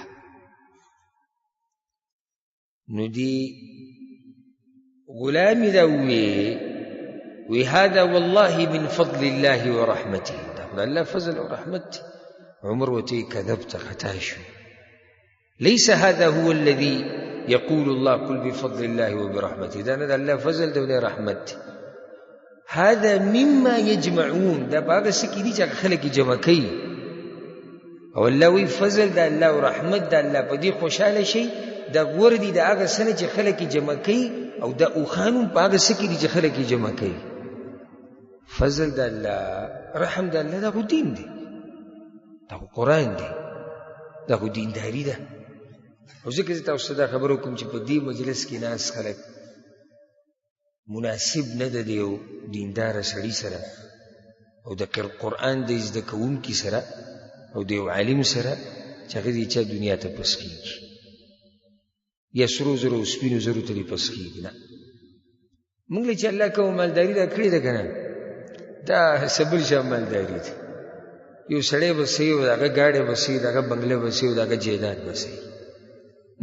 نو دی غلام یې دا وویل، وی هذا والله من فضل الله ورحمته، دا خو د الله فضل او رحمت دی. عمر ورته وویل کذبت، خطا شو، ليس هذا هو الذي يقول الله قل بفضل الله وبرحمته، دا نه د الله فضل دی او نه رحمت دی. هذا مما يجمعون، دا په هغه څه کې دي چې هغه خلک یې جمع کوي. او الله وایي فضل د الله او رحمت د الله په دې خوشحاله شئ، دا غوره دي د هغه څه نه چې خلک یې جمع کوي، او دا اوښان هم په هغه څه کې دي چې خلک یې جمع کوي. فضل د الله رحم د الله دا خو دین دی، دا خو قرآن دی، دا خو دینداري ده. او ځکه زه تاسو ته دا خبره وکړم چې په دې مجلس کې ناست خلک مناسب نه ده د یو دینداره سړي سره او د قرآن د زده کوونکي سره او د یو عالم سره چې هغه دې چا دنیا ته پس کېږي. یا سرو زرو او سپینو زرو ته دې پسخېږي. نه، موږ له چې الله کومه مالداري راکړې ده که نه، دا څه بل شان مالداري ده. یو سړی به څه او د هغه ګاډی به څه، د هغه بنګله به څه او د هغه جایداد به څه،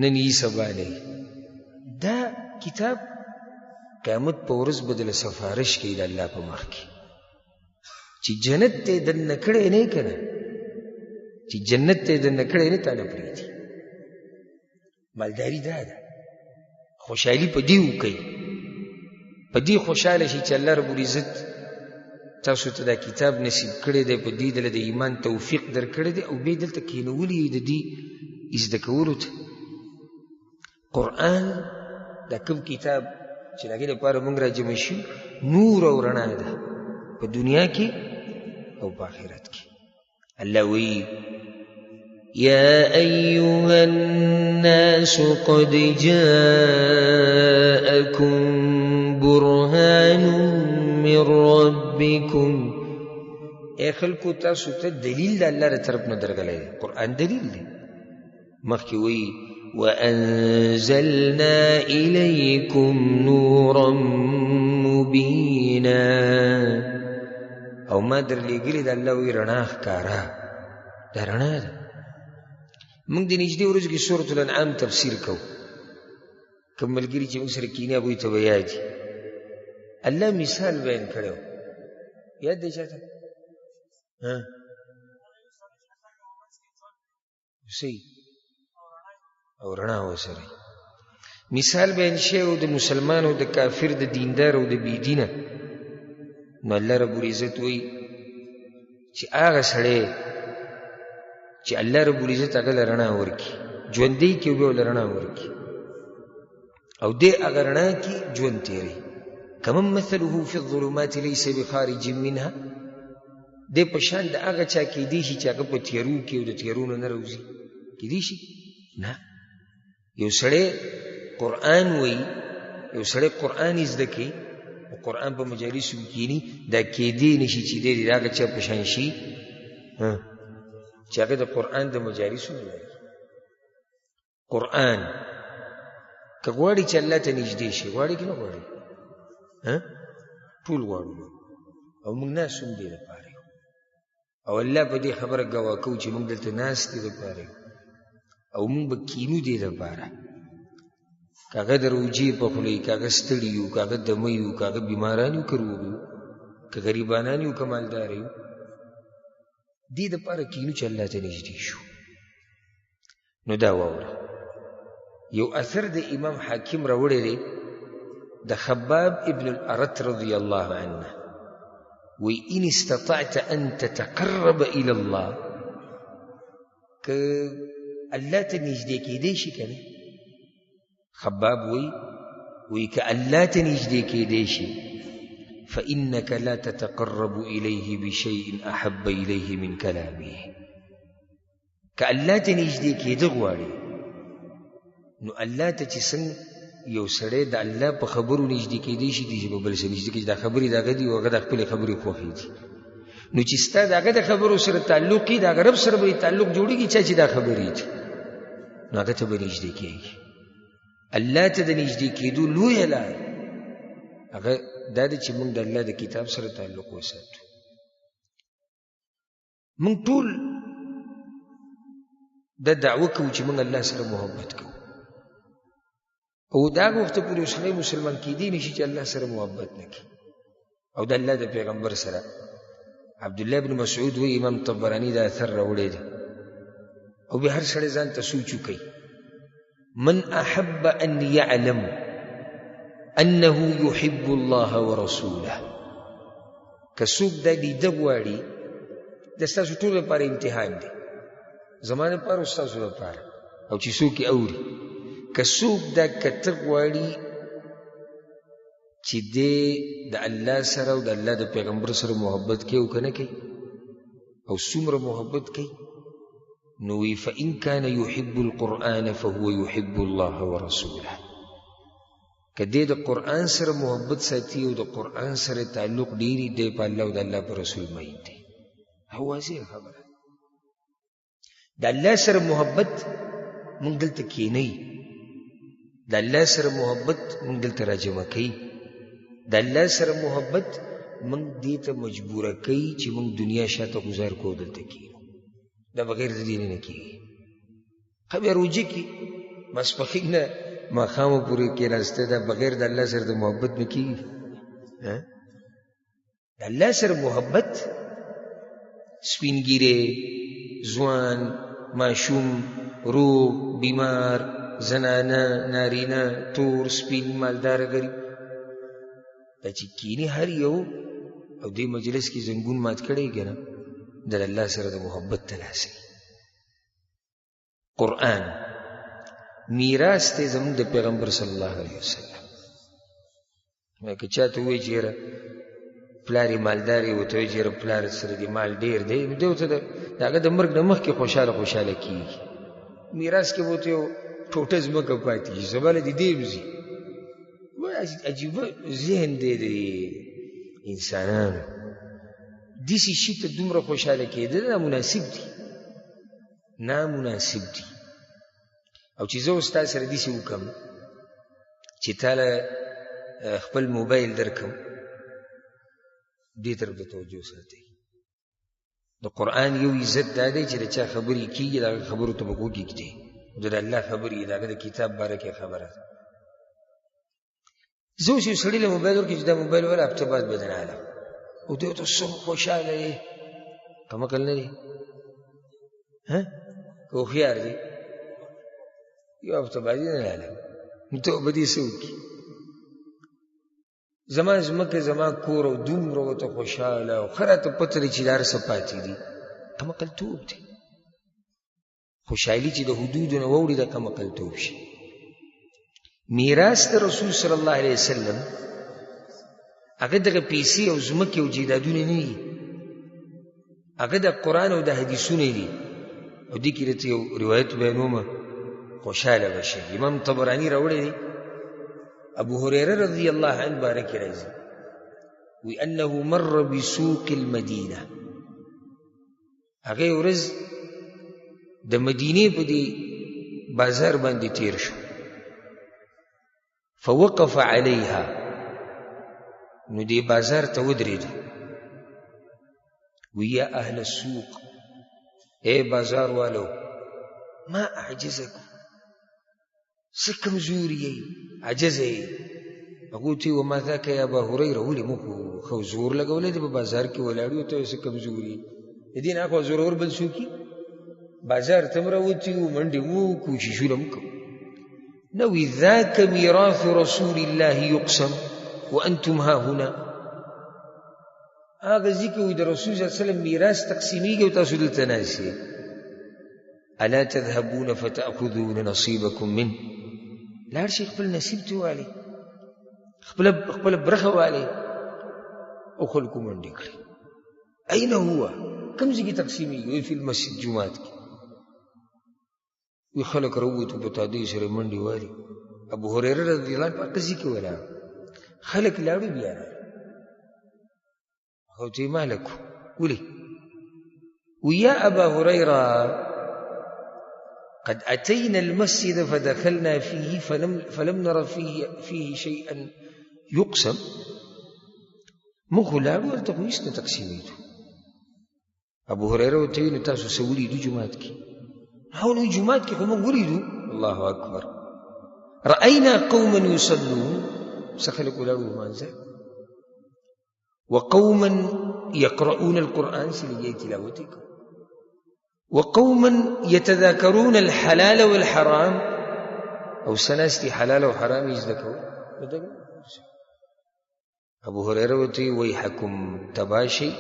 نن یي سبا نه یي. دا کتاب قیامت په ورځ به دله سفارش کوي د الله په مخ کې چې جنت ته یې دننه کړی نه که نه، چې جنت ته یې دننه کړی نه، تا نه پرېږدي. مالداري دا ده، خوشحالي په دې وکړئ، په دې خوشحاله شي چې الله رب العزت تاسو ته دا کتاب نصیب کړی دی، په دې دله د ایمان توفیق درکړی دی او بیا دلته کښېنولي یې د دې زده کولو ته. قرآن دا کوم کتاب چې د هغې لپاره موږ راجمع شو، نور او رڼا ده په دنیا کې او په آخرت کې. الله وی يا أيها الناس قد جاءكم برهان من ربكم. ای خلکو، تاسو ته دلیل د الله له طرف نه درغلی دی. قرآن دلیل دی. مخکې وایي وأنزلنا إليكم نورا مبينا، او ما درلېږلې د الله وایي رڼا ښکاره، دا رڼا ده. موږ د نږدې ورځو کې سورة الانعام تفسیر کوو. کوم ملګري چې موږ سره کښېني هغوی ته به یاد وي. الله مثال بیان کړی و، یاد دی چاته؟ ها صحیح، او رڼا ورسره مثال بیان شوی و د مسلمان او د کافر، د دیندار او د بېدینه. نو الله رب العزت وایي چې هغه سړی چې الله رب العزت هغه له رڼا ورکړي، ژوندی کې بیا له رڼا ورکړي، او دې هغه رڼا کې ژوند تېروي، کمن مثله فی الظلمات لیس بخارج منها، دې په شان د هغه چا کېدی شي چې هغه په تیارو کې او د تیارو نه نه راوځي. کېدی شي؟ نه. یو سړی قرآن وایي، یو سړی قرآن یې زده کوي، او قرآن په مجالسو کې کښېني، دا کېدی نه شي چې دی دې د هغه چا په شان شي چې هغه د قرآن د مجالسو نه وایي. قرآن که غواړي چې الله ته نږدې شي، غواړي که نه غواړي؟ ټول غواړو او موږ ناست هم دې لپاره یو، او الله په دې خبره ګواه کوو چې موږ دلته ناست دې لپاره یو، او موږ به کینو دې لپاره. که هغه د روژې په خوله وي، که هغه ستړي یو، که هغه دمه یو، که هغه بیماران یو، که روغ یو، که غریبانان یو، که مالدار یو، دې دپاره کینو چې الله ته نږدې شو. نو دا واوره، یو اثر د امام حاکم راوړی دی د خباب ابن الارت رضی الله عنه، وی ان استطعت ان تتقرب الى الله، که الله ته نږدې کېدی شي که نه؟ خباب وی که الله ته نږدې کېدی شي، فإنك لا تتقرب إليه بشيء أحب إليه من كلامه. که الله ته نږدې کېده غواړي، نو الله ته چې څنګه یو سړی د الله په خبرو نږدې کېدی شي، داسې په بل څه نږدې کېږي. دا خبرې د هغه دي او هغه د خپلې خبرې خوښې دي. نو چې ستا د هغه د خبرو سره تعلق وي، د هغه رب سره به یې تعلق جوړېږي، چا چې دا خبرې دي، نو هغه ته به نږدې کېږي. الله ته د نږدې کېدو لویه لار هغه دا ده چې موږ د الله د کتاب سره تعلق وساتو. موږ ټول دا دعوه کوو چې موږ الله سره محبت کوو، او دا هغه وخته پورې سړی مسلمان کېدی نه شي چې الله سره محبت نه کوي او د الله د پیغمبر سره. عبدالله بن مسعود وایي، امام طبراني دا اثر راوړی دی، او بیا هر سړی ځان ته سوچ وکړي، من أحب أن يعلم أنه يحب الله ورسوله، که څوک دا لیده غواړي، د ستاسو ټولو لپاره امتحان دی، زما لپاره او ستاسو لپاره، او چې څوک یې اوري، که څوک دا کته غواړي چې دی د الله سره او د الله د پیغمبر سره محبت کوي او که نه کوي، او څومره محبت کوي، نو وی فإن كان يحب القرآن فهو يحب الله ورسوله. که دی د قرآن سره محبت ساتي او د قرآن سره تعلق ډېري، دی په الله او د الله په رسول مین دی. او واضح خبره، د الله سره محبت موږ دلته کښېنئ، د الله سره محبت موږ دلته راجمع کوي. د الله سره محبت موږ دې ته مجبوره کوي چې موږ دنیا شاته ګزار کوو، دلته کېنو. دا بغیر د دې نه کېږي. ښه بیا روژه کې ماسپښین نه ماښامه پورې کېناسته، دا بغیر د الله سره د محبت نه کېږي. د الله سره محبت سپین ږیری، ځوان، ماشوم، روغ، بیمار، زنانه، نارینه، تور، سپین، مالدار، غریب، دا چې کینی هر یو او دې مجلس کې زنګون مات کړی که نه، د الله سره د محبت ته لاسوي. قرآن میراث دی زموږ د پیغمبر صلی الله علیه وسلم. که چا ته ووایي چې یاره پلار یې مالدار یې، ورته وایي چې یاره پلار سره دې مال ډېر دی، نو دی ورته د هغه د مرګ نه مخکې خوشحاله خوشحاله کېږي. میراث کې به ورته یو ټوټه ځمکه پاتې شي، سبا له دې دی هم ځي. عجیبه ذهن دی د انسانانو. داسې شي ته دومره خوشحاله کېدل نامناسب دي، نامناسب دي. او چې زه اوس تا سره داسې وکړم چې تا له خپل موبایل درکړم، دې طرف ته توجه ساتئ. د قرآن یو عزت دا دی چې د چا خبرې کېږي د هغه خبرو ته به غوږ ږدي، د الله خبرې، د هغه د کتاب باره کې خبره ده. زه اوس یو سړي له موبایل ورکړم چې دا موبایل وله هفته بعد به درنه او دی ورته څومره خوشحاله یې، کم عقل نه دی، ها که هوښیار دی، یو هفته بعد یې نه راغلم، نو ته به دې څه وکړي؟ زما ځمکه، زما کور، او دومره ورته خوشحاله او ښه راته پته ده چې دا هر څه پاتې دي. کم عقلتوب دی. خوشحالي چې د حدودو نه واوړي د کم عقلتوب شي. میراث د رسول صلی الله علیه وسلم هغه دغه پیسې او ځمکې او جایدادونه نه دي، هغه د قرآن او د حدیثونه دي. او دې کې راته یو روایت بیانوم، خوشحاله به شئ. امام طبراني راوړی دی، ابو هریره رضی الله عنه باره کې راځي، وی انه مر بسوق المدینه. هغې ورځ د مدینې په دې بازار باندې تیر شو، فوقف علیها، نو دې بازار ته ودرېد، وی یا اهل السوق، ای بازار والو، ما اعجزکم، څه کمزوري یئ، عاجزه یئ. هغو ته وما ذاک یا ابا هریره، ولې موږ خو زور لګولی دی، په بازار کې ولاړ یو، ته څه کمزوري یې؟ د دې نه اخوا زورور بل څوک بازار ته هم راوتي وو، منډې مو کوششونه هم کوو. نه وي ذاک میراث رسول الله یقسم وانتم ها هنا. هغه ځای کې وایي د رسول صلی الله علیه وسلم میراث تقسیمېږي او تاسو دلته ناست یئ. الا تذهبون فتأخذون نصیبکم منه، لاړ شئ خپل نصیب ترې والئ، خپله برخه والئ. او خلکو منډې کړې، اين هو، کوم ځای کې تقسیمېږي؟ وایي فی المسجد، جومات کې. وی خلک راووتو په تادۍ سره منډې والي. ابو هریره رضی الله عنه په هغه ځای کې ولاړ، خلک لاړو بیا راغلل. هغه ورته ویې ما لکو، ولې؟ ويا أبا هريرة قد أتينا المسجد فدخلنا فيه فلم نر فيه شيئا يقسم. موږ خو لاړو هلته خو هېڅ نه تقسیمېدو. ابو هريره ورته ویل، نو تاسو څه ولیدو جومات کې؟ هو نو جومات کې خو موږ ولیدو. الله اکبر، رأينا قوما يصلون، څه خلک ولاړو لمانځه، وقوما يقرؤون القرآن، چې لګیا تلاوت یې کوي، وقوما يتذاكرون الحلال والحرام، او څه ناست دي حلال او حرام یې زده کول. ابو هريره ورته ویل، ویحکم، تباه شئ،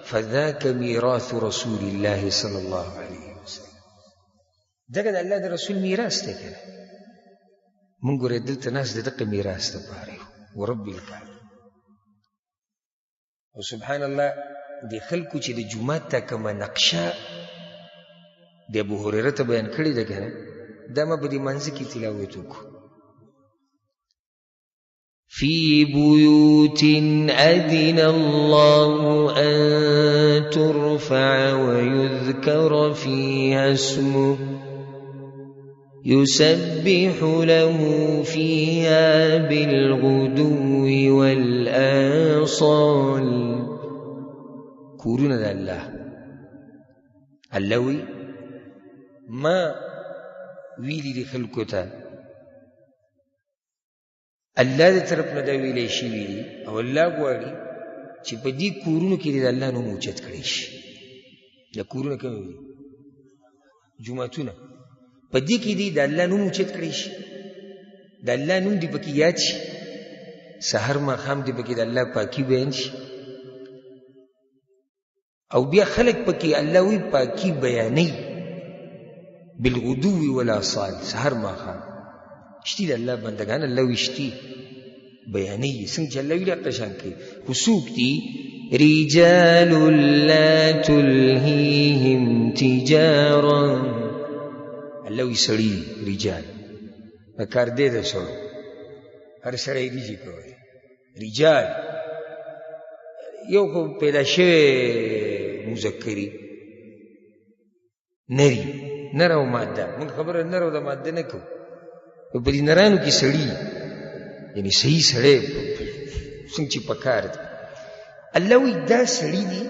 فذاک میراث رسول الله صلی الله علیه وسلم. دغه د الله د رسول میراث دی که نه. موږ ګورې دلته ناست د دغه میراث دپاره یو، ورب الکعبه. او سبحان الله، د خلکو چې د جومات ته کومه نقشه د ابو هریره ته بیان کړې ده که نه، دا ما په دې منځ کې تلاوت وکړو. في بيوت أذن الله أن ترفع ويذكر فيها اسمه. يسبح له فيها بالغدو والآصال. کورونه د الله. الله وی ما ویلي دي خلکو ته، الله د طرف نه دا ویلی شوي دي، او الله غواړي چې په دې کورونو کې د الله نوم اوچت کړی شي. دا کورونه کوم دي؟ جوماتونه. په دې کې دي د الله نوم اوچت کړی شي، د الله نوم دې پکې یاد شي، سهار ماښام دې پکې د الله پاکي بیان شي، او بیا خلک پکې الله وی پاکي بیانوي بالغدو والآصال. سهار ماښام شتي د الله بندګان، الله وی شتي بیانوي څنګه چې الله ویلي هغه شان کوي. خو څوک دي؟ رجال لا تلهیهم تجارا. الله وی سړي رجال، دا کار دی د سړو، هر سړی دي چې کولی. رجال یو خو پیدا شوی مذکري نری، نر او ماده، موږ خبره نر او د ماده نه کوو، خو په دې نرانو کې سړي، یعنې صحیح سړی څنګه چې پکار دی. الله وایي دا سړي دي،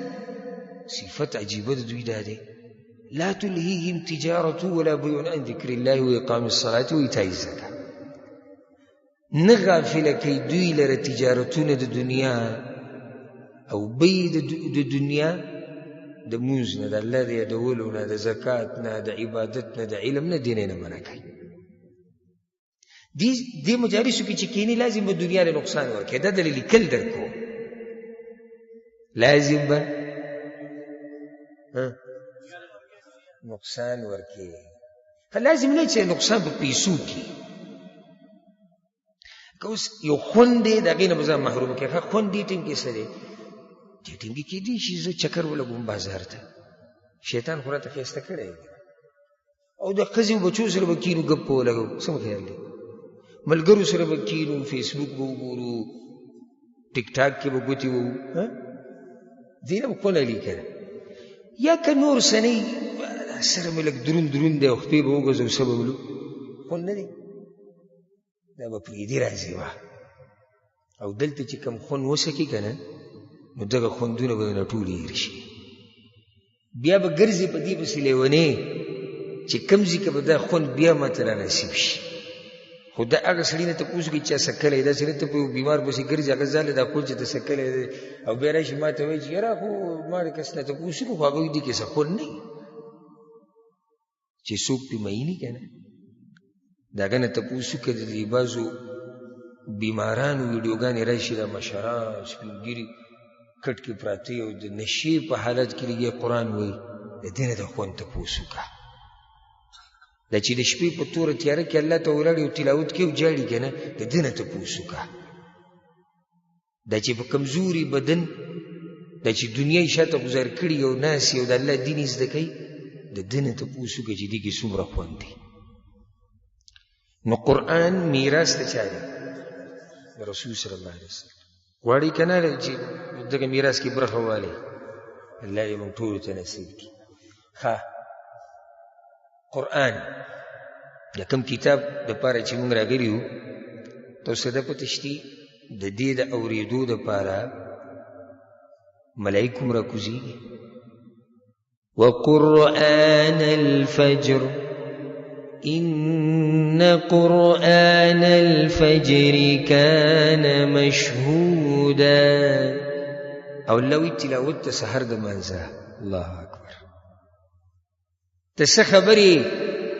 صفت عجیبه د دوی دا دی، لا تلهیهم تجارة ولا بیع عن ذکر الله وإقام الصلاة وإیتاء الزکاة. نه غافله کوي دوی لره تجارتونه د دنیا او بیع د دنیا د مونځ نه، د الله د یادولو نه، د زکات نه، د عبادت نه، د علم نه، دې نه منع کوي. دې مجالسو کې چې کښېني لازم به دنیا له نقصان ورکړي. دا دلې لیکل در کوم، لازم به نقصان ورکړي. لازم نه چې نقصان په پیسو کې، که اوس یو خوند دی د هغې نه به ځان محروم کړي. ښه خوند دې ټیم کې څه دی؟ دې ټیم کې کېدای شي زه چکر ولګوم بازار ته، شیطان خو راته ښایسته کړی دی، او د ښځې او بچو سره به کښېنو ګپ به ولګوو، څه مو خیال دی؟ ملګرو سره به کښېنو، فیسبوک به وګورو، ټیک ټاک کې به ګوتې ووهو، دې نه به خوند اخلي که نه؟ یا که نور څه نه وي، سره مې لږ دروند دروند دی او خپې به وګرځو، څه به ولو، خوند نه دی، دا به پرېږدي راځي وه. او دلته چې کوم خوند وڅکي که نه، نو دغه خوندونه به درنه ټول هېر شي. بیا به ګرځي په دې پسې لېونی چې کوم ځای کې به دا خوند بیا ما ته رانصیب شي. خو دا هغه سړي نه تپوس وکړي چې څکلی دی، داسې نه ته په یو بیمار پسې ګرځي، هغه ځان له دا خوند چې ته څکلی دی، او بیا راشي ما ته وایي چې یاره خو ما د کس نه تپوس وکړو، خو هغه وایي دې کې څه خوند نه وي. چې څوک پې مئیني که نه، د هغه نه تپوس وکړه. د دې بعضو بیمارانو ویډیوګانې راشي، دا مشران سپین ږیري کټ کې پراته او د نشې په حالت کې لګیا قرآن وایي، د دې نه د خوند تپوس وکړه. دا چې د شپې په توره تیاره کې الله ته ولاړ او تلاوت کوي او ژاړي که نه، د دې نه تپوس وکړه. دا چې په کمزوري بدن دا چې دنیا یې شاته ګزار کړي او ناست او د الله دین یې زده کوي، د دې نه تپوس وکړه چې دې کې څومره خوند دی. نو قرآن میراث د چا دی؟ د رسول صلی الله علیه وسلم. غواړي که نه چې دغه میراث کې برخه والي؟ الله یې موږ ټولو ته نصیب کړي. ښه، قرآن د کوم کتاب دپاره چې موږ راغلي یو، تاسو ته دا پته شتي د دې د اورېدو دپاره ملایک هم راکوزېږي. وقرآن الفجر إن قرآن الفجر كان مشهودا. او الله وی تلاوت ته سحر د مانځه. الله اکبر، ته څه خبرې؟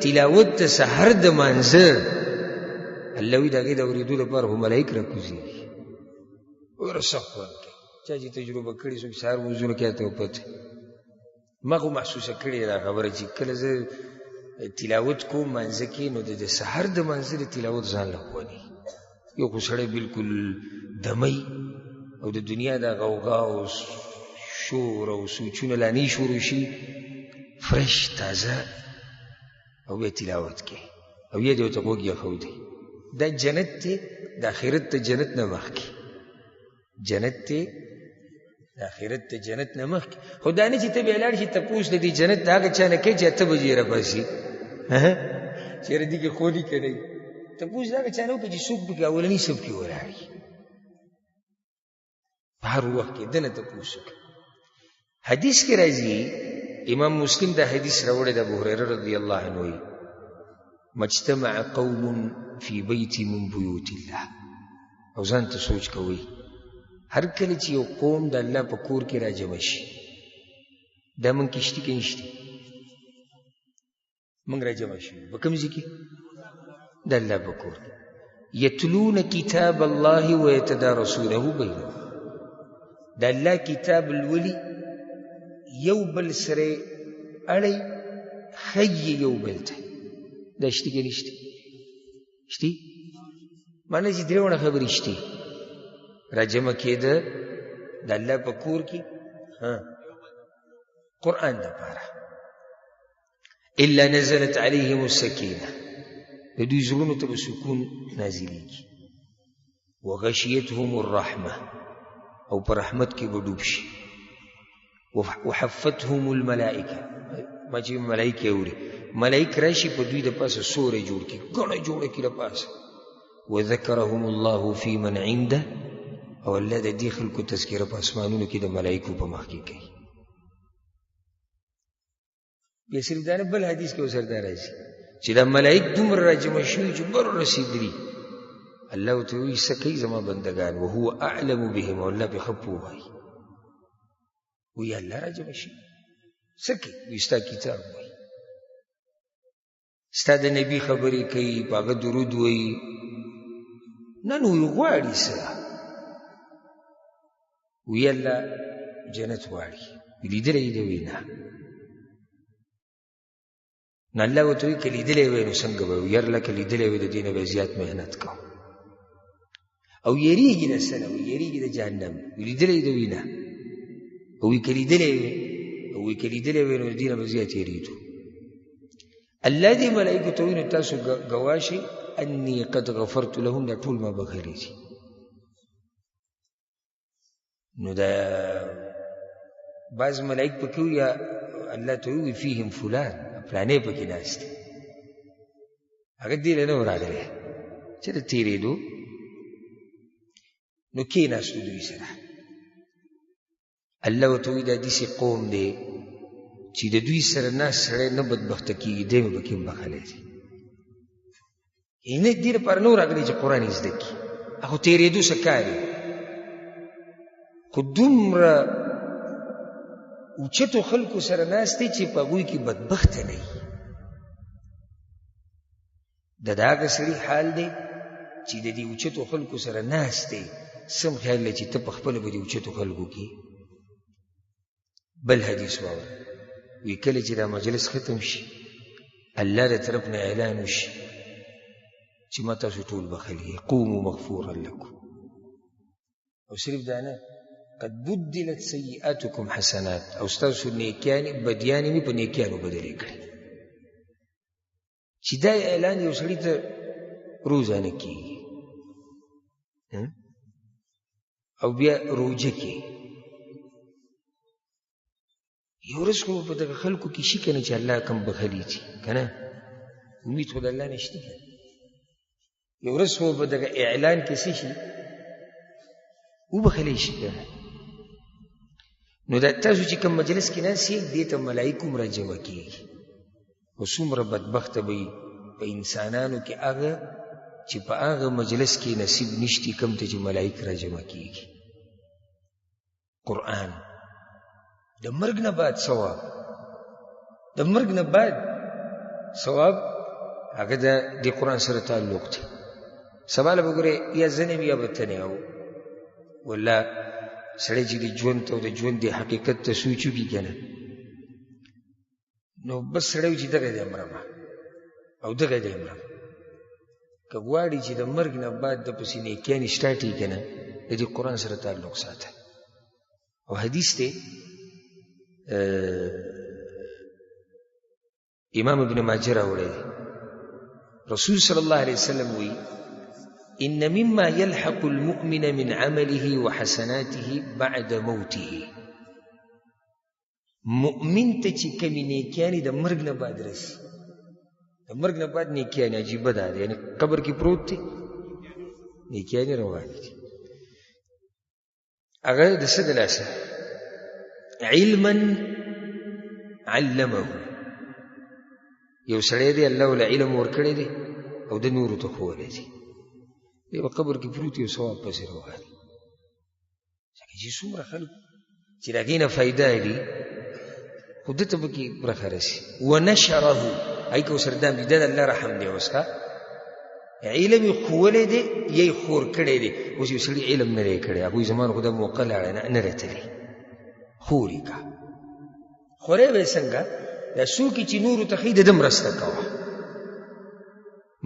تلاوت ته سحر د مانځه. الله وی د هغې د اورېدو دپاره خو ملایک راکوزېږي. وګوره سخت خوند کوي. چا چې تجربه کړې، څوک سهار لمونځونه کوي، ته پته. ما خو محسوسه کړې دا خبره چې کله زه تلاوت کوم مانځه کې، نو د سحر د مانځه د تلاوت ځان له خواني. یو خو سړی بالکل دموي او د دنیا دا غوغا او شور او سوچونه لا نه شروع شي، فرش تازه، او بیا تلاوت کوي او بیا دې ورته غوږ ایښودی. دا جنت دی، د آخرت ته جنت نه مخکې، جنت دی د آخرت ته جنت نه مخکې. خو دا نه چې ته بیا لاړ شي تپوس د دې جنت د هغه چا نه کوې چې 8 بجې راپاڅي. چېرې دې کې خولي که نه تپوس د هغه چا نه وکړه چې څوک پکې اولني صف کې ولاړ وي. په هر وخت کې دنه تپوس وکړه. حدیث کې راځي، امام مسلم دا حدیث راوړی د ابو هریره رضی الله عنه وایي ما اجتمع قوم فی بیت من بیوت الله. او ځان ته سوچ کوئ، هر کله چې یو قوم د الله په کور کې راجمع شي، دا موږ کې شتي که نشتي؟ موږ راجمع شو په کوم ځای کې؟ د الله په کور کې. یتلون کتاب الله ویتدارسونه بینهم، د الله کتاب لولي، یو بل سره اړوي، ښیي یو بل ته. دا شتي که نشتي؟ شتي؟ معنی چې درې واړه خبرې شتي. راجمع کېده د الله په کور کې قرآن دپاره. الا نزلت علیهم السکینه، د دوی زړونو ته به سکون نازلېږي. وغشیتهم الرحمه، او په رحمت کې به ډوب شي. وحفتهم الملائکه، ما چې ملائکې اوري، ملائک راشي په دوی د پاسه سوری جوړ کړي، ګڼه جوړه کړي د پاسه. وذکرهم الله فی من عنده، او الله د دې خلکو تذکره په اسمانونو کې د ملائکو په مخ کې کوي. بیا صرف دا نه، بل حدیث کې ورسره دا راځي چې دا ملائک دومره راجمع شوي چې بر رسېدلي، الله ورته وایي څه کوي زما بندګان، وهو اعلم بهم، او الله پرې ښه پوه وي. وایي الله راجمع شي څه کوي؟ وایي ستا کتاب وایي، ستا د نبي خبرې کوي، په هغه درود وایي. نه نو وایي غواړي څه؟ وایي الله جنت غواړي. لیدلی یې دی؟ وایي نه. نو الله ورته وایي که لیدلی وی نو څنګه به وي؟ یاره که لیدلی وی د دې نه به زیات محنت کوم. او یریږي د څه نه؟ وایي یریږي د جهنم. وایي لیدلی یې دی؟ وایي نه. او وایي که لیدلی وی، او وایي که لیدلی وی نو د دې نه به زیات یریدو. الله دې ملایکو ته وایي نو تاسو ګواه شئ انی قد غفرت لهم، دا ټول ما بخښلي دي. نو دا بعض ملائک پکې وي، یا الله ته ووایي فیهم فلان، فلانی پکې ناست دی، هغه دې له نه و راغلی، چېرته تېرېدو نو کښېناستو دوی سره. الله ورته وایي دا داسې قوم دی چې د دوی سره ناست سړی نه بدبخته کېږي، دی مې پکې هم بخښلی دی. نه دې لپاره نه و راغلی چې قرآن یې زده کړي، خو تېرېدو څه کار یې، خو دومره اوچتو خلکو سره ناست دی چې په هغوی کې بدبخته نه وي. دا د هغه سړي حال دی چې د دې اوچتو خلکو سره ناست دی، سم خیال دی چې ته په خپله په دې اوچتو خلکو کې. بل حدیث واوره، وی کله چې دا مجلس ختم شي، الله د طرف نه اعلان وشي چې ما تاسو ټول بخښلي، قوموا مغفورا لکم. او صرف دا نه، قد بدلت سیئاتکم حسنات، او ستاسو نیکیانې بدیانې مې په نیکیانو بدلې کړې. چې دا اعلان یو سړي ته روزانه کېږي او بیا روژه کې، یو ورځ خو په دغه خلکو کې شي که نه چې الله کوم بخښلي دي که نه، امید خو د الله نه شته که نه. یو ورځ خو په دغه اعلان کې څه شي وبخښلی شي که نه. نو دا تاسو چې کوم مجلس کې ناست یئ، دې ته ملایک هم راجمع کېږي. خو څومره بدبخته به وي په انسانانو کې هغه چې په هغه مجلس کې نصیب نشتي کوم ته چې ملایک راجمع کېږي. قرآن د مرګ نه بعد ثواب، د مرګ نه بعد ثواب هغه د دې قرآن سره تعلق دی. سبا له به ګورې یا زه نه یم یا به ته نه، او والله سړی چې د ژوند ته او د ژوند د حقیقت ته سوچ وکړي که نه، نو بس سړی وي چې دغه دی مرمه او دغه دی مرم. که غواړي چې د مرګ نه بعد د پسې نیکیانې سټارټ کړي که نه، د دې قرآن سره تعلق ساته. او حدیث دی امام ابن ماجه راوړی دی، رسول صلی الله علیه وسلم وایي ان مما يلحق المؤمن من عمله وحسناته بعد موته. مؤمن ته چې کومې نیکیانې د مرګ نه بعد رسي، د د مرګ نه بعد نیکیانې عجیبه ده، یعنی قبر کې پروت دی، نیکیانې روانې دي. هغه د څه د لاسه؟ علما علمه، یو سړی دی الله له علم ورکړی دی او د نورو ته ښوولی دی، دی په قبر کې پروت یو ثواب پسې روان دی. ځکه چې څومره خلک چې د هغې نه فایده اخلي خو ده ته پکې برخه رسي. ونشره، هغې کې ورسره دام دي، دا د الله رحم دی. اوس ښه علم یې ښوولی دی یا یې خور کړی دی. اوس یو سړي علم نه دی کړی، هغوی زمان خو دا موقع لاړه نه، نه راتللی، خور یې که خورې به یې څنګه؟ دا څوک چې نورو ته ښیي د ده مرسته کوه،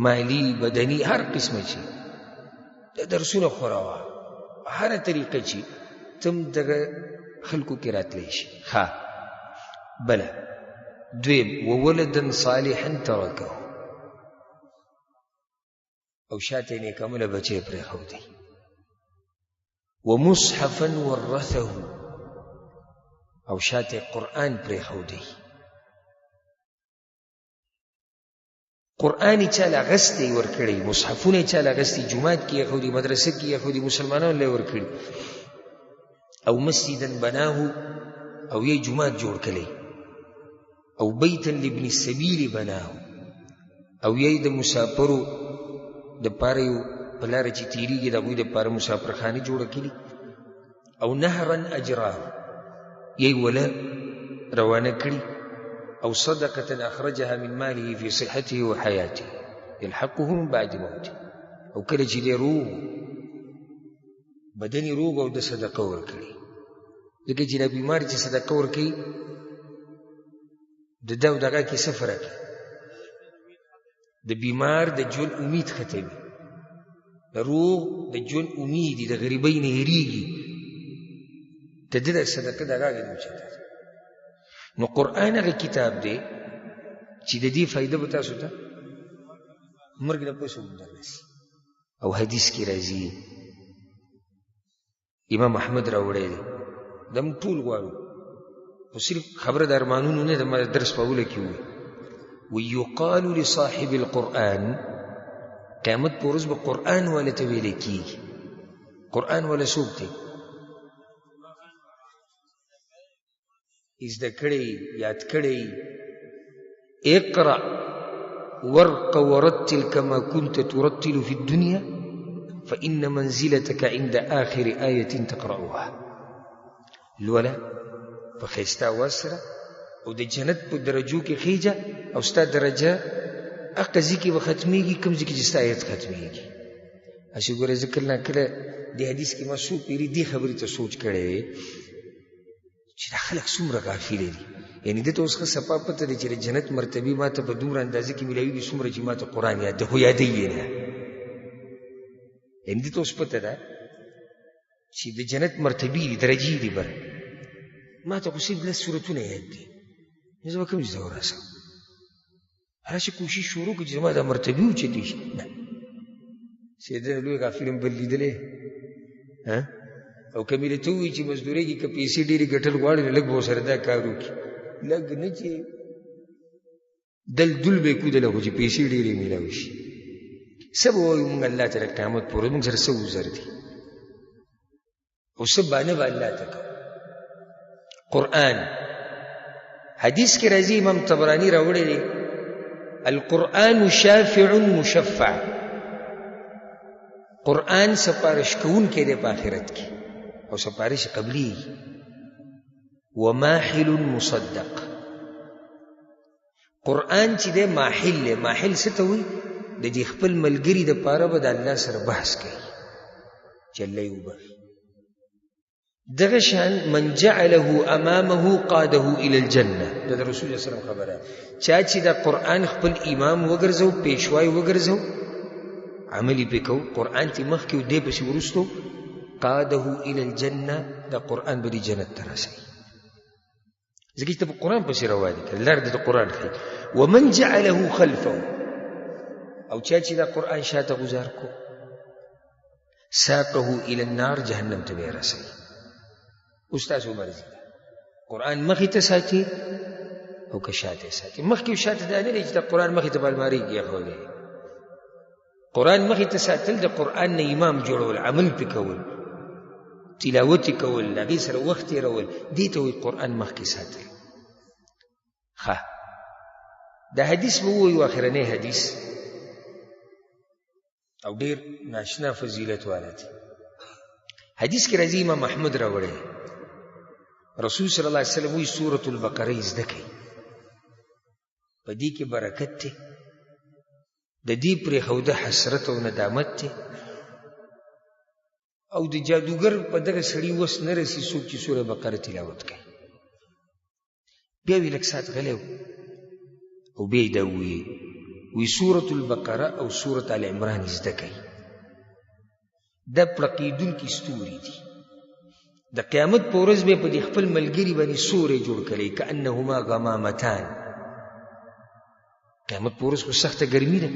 مالی بدني هر قسمه چې د درسونه خوروه، هره طریقه چې تم دغه خلکو کې راتلی شي. ښه بله دویم، وولدا صالحا ترکه، او شاته یې نیک عمله بچی پرېښودی. ومصحفا ورثه، او شاته یې قرآن پرېښودی. قرآن یې چا له اخیستی ورکړی، مصحفونه یې چا له اخیستي، جومات کې یې ایښودي، مدرسه کې یې ایښودي، مسلمانانو له یې ورکړي. او مسجدا بناه، او یې جومات جوړ کړی. او بیتا لابن السبیل بناه، او یې د مسافرو دپاره یو په لاره چې تېرېږي د هغوی دپاره مسافرخانه جوړه کړي. او نهرا اجراه، یې وله روانه کړي. او صدقة أخرجها من ماله في صحته وحياته يلحقه من بعد موته، او کله چې دی روغ بدن یې روغ او د صدقه ورکړي. ځکه چې دا بیمار چې صدقه ورکوي د ده او دغه کې څه فرق دی؟ د بیمار د ژوند امید ختمي، د روغ د ژوند امید د غریبۍ نه هېرېږي، د ده د صدقه دغه هغې نه اوچته ده. نو قرآن هغه کتاب دی چې د دې فایده به تاسو ته مرګ نه پس هم دررسي. او حدیث کې راځي، امام احمد راوړی دی، دا موږ ټول غواړو، خو صرف خبره د ارمانونو نه ده، ما درس په اوله کې وویل. ویقال لصاحب القرآن، قیامت په ورځ به قرآن والا ته ویلی کېږي. قرآن والا څوک دی؟ زده کړی، یاد کړی. اقرأ ورق ورتل كما كنت ترتل في الدنيا فإن منزلتك عند آخر آية تقرأها. لولا په ښایسته اواز سره او د جنت په درجو کې خېژه، او ستا درجه هغه ځای کې به ختمېږي کوم ځای کې چې ستا آیت ختمېږي. هسې ګوره زه کله نا کله دې حدیث کې ما څو پېرې دې خبرې ته سوچ کړی دی چې دا خلک څومره غافل دي. یعنې ده ته اوس ښه صفا پته ده چې د جنت مرتبې ما ته په دومره اندازه کې میلاویږي څومره چې ما ته قرآن یاد دی، خو یادوي یې نه. یعنې ده ته اوس پته ده چې د جنت مرتبې دي، درجې دي، بر ما ته خو صرف لس سورتونه یاد دي، نو زه به کوم ځای ته ورسم؟ هسې کوشش شروع کړو چې زما دا مرتبې اوچتې شي. نه، سیدنه لوی غافل هم بل لیدلی. او که مې درته ووایي چې مزدورۍ کې که پیسې ډېرې ګټل غواړي نو لږ به ورسره دا کار وکړي، لږ نه چې دل دل به یې کودله، خو چې پیسې ډېرې میلاوي شي. څه به وایو موږ الله ته د قیامت په ورځ؟ موږ سره څه عذر دی او څه بانه به الله ته کوو؟ قرآن حدیث کې راځي، امام طبراني راوړی دی، القرآن شافع مشفع. قرآن سفارش کوونکی دی په آخرت کې او سفارش قبلیږي. وماحل مصدق، قرآن چې دی ماحل دی. ماحل څه ته وایي؟ د دې خپل ملګري دپاره به د الله سره بحث کوي چې الله یې وبخښي. دغه شان من جعله امامه قاده الى الجنه، دا د رسول الله صلی الله علیه وسلم خبره، چا چې دا قرآن خپل امام وګرځو، پیشوای وګرځو، عمل یې پرې کوو، قرآن ترې مخکې او دی پسې وروستو، قاده الى الجنه، دا قرآن به دې جنت ته رسوي. ځکه چې ته په قرآن پسې روان یې، لار دې د قرآن ښیي. ومن جعله خلفه، او چا چې دا قرآن شاته ګوزار کړو، ساقه الى النار، جهنم ته به یې رسوي. اوس تاسو مرضي ده، قرآن مخې ته ساتي او که شاته یې ساتې. مخکې او شاته دا نه دی چې د قرآن مخې ته په المارۍ کې ایښودی. قرآن مخې ته ساتل د قرآن نه امام جوړول، عمل پې کول، تلاوت یې کول، د هغې سره وخت تېرول، دې ته وایي قرآن مخکې ساتل. ښه، دا حدیث به ووایو، آخرنی حدیث او ډېر ناشنا فضیلت والا دی. حدیث کې راځي، امام احمد راوړی، رسول صلی الله علیه وسلم وایي سورة البقره یې زده کوي، په دې کې برکت دی، د دې پرېښوده حسرت او ندامت دی، او د جادوګر په دغه سړي وس نه رسي څوک چې سوره بقره تلاوت کوي. بیا وی لږ ساعت غلی او بیا یې دا وویل، وی سورة البقره او سورة آل عمران یې زده کوي، دا پړقېدونکي ستوري دي، د قیامت په ورځ به په دې خپل ملګري باندې سوری جوړ کړي، کأنهما غمامتان. قیامت په ورځ خو سخته ګرمي ده،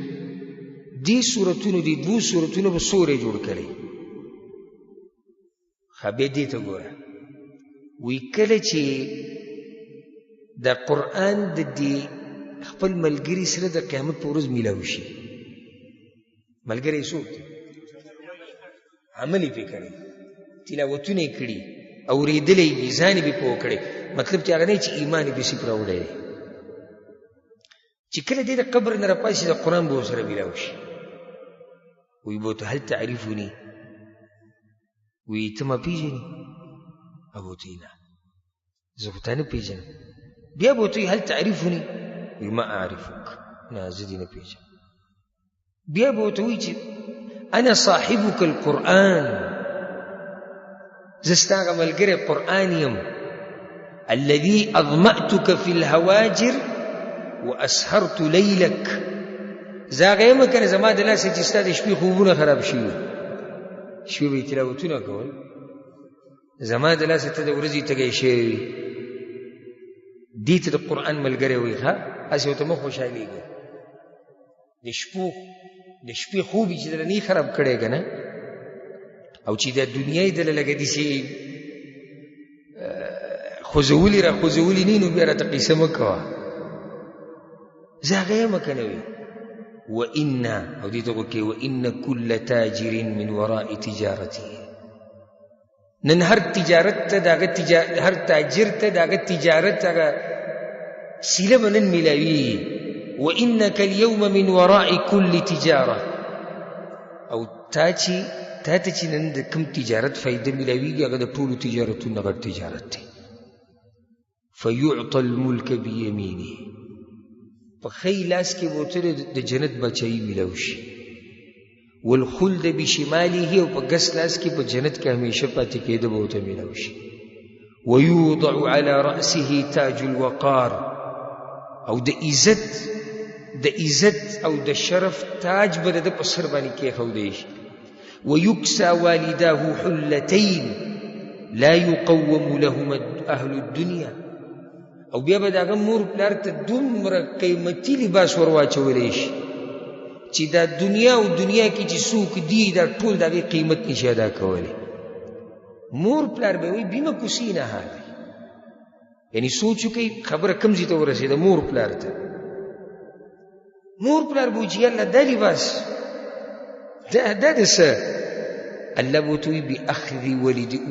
دې سورتونو، دې دوو سورتونو به سوری جوړ کړي. ښه، بیا دې ته ګوره، وی کله چې د قرآن د دې خپل ملګري سره د قیامت په ورځ میلاو شي، ملګری څوک دی؟ عمل یې پرې کړی، تلاوتونه یې کړي، اورېدلی یې دي، ځان یې پرې پوه کړی، مطلب چې هغه نه چې ایمان یې پسې پرې راوړی دی. چې کله دې د قبر نه راپاڅي د قرآن به ورسره میلاو شي، وایي به ورته هل تعرفني، وایي ته ما پېژنې؟ او به ورته وایي نه، زه خو تا نه پېژنم. بیا به ورته وایي هل تعرفني؟ وایي ما اعرفک، نه زه دې نه پېژنم. بیا به ورته وایي چې انا صاحبک القرآن، زه ستا هغه ملګری قرآن یم، الذي اظمأتك في الهواجر واسهرت لیلک. زه هغه یم که نه زما د لاسه چې ستا د شپې خوبونه خراب شوي، شپې به یې تلاوتونه کول، زما د لاسه ته د ورځې تږی شوی وي. دې ته د قرآن ملګری وایي. ښه، هسې ورته مه خوشحالېږه، د شپو د شپې خوب یې چې دله نه خراب کړی که نه، او چې دا دنیا یې دله لکه داسې خوځولي را خوځولي نه، نو بیا راته قیصه مه کوه، زه هغه یم که نه وي. وإن، او دې ته غوږ کړئ، وإن كل تاجر من وراء تجارته. نن هر تجارت ته د هغه هر تاجر ته د هغه تجارت هغه سیله به نن میلاویږي. وإنك اليوم من وراء كل تجارة، او تا چې تا ته چې نن د کوم تجارت فایده میلاویږي هغه د ټولو تجارتونو غټ تجارت دی. فیعطى الملک بیمینه، په ښی لاس کې به ورته د جنت بچایي میلاو شي. والخلد بشماله، او په ګس لاس کې په جنت کې همیشه پاتې کېده به ورته میلاو شي. ویوضع علی رأسه تاج الوقار، او د عزت، د عزت او د شرف تاج به د ده په سر باندې کېښودی شي. ويكسى والداه حلتين لا يقوم لهما أهل الدنيا، او بیا به د هغه مور پلار ته دومره قیمتي لباس ور واچولی شي چې دا دنیا او دنیا کې چې څوک دي دا ټول د هغې قیمت نشي ادا کولی. مور پلار به وایي بما کسینا هذه، یعنی سوچ وکړئ خبره کوم ځای ته ورسېده. مور پلار ته، مور پلار به وایي چې یاله دا لباس دا د څه؟ الله به ورته وایي بأخذ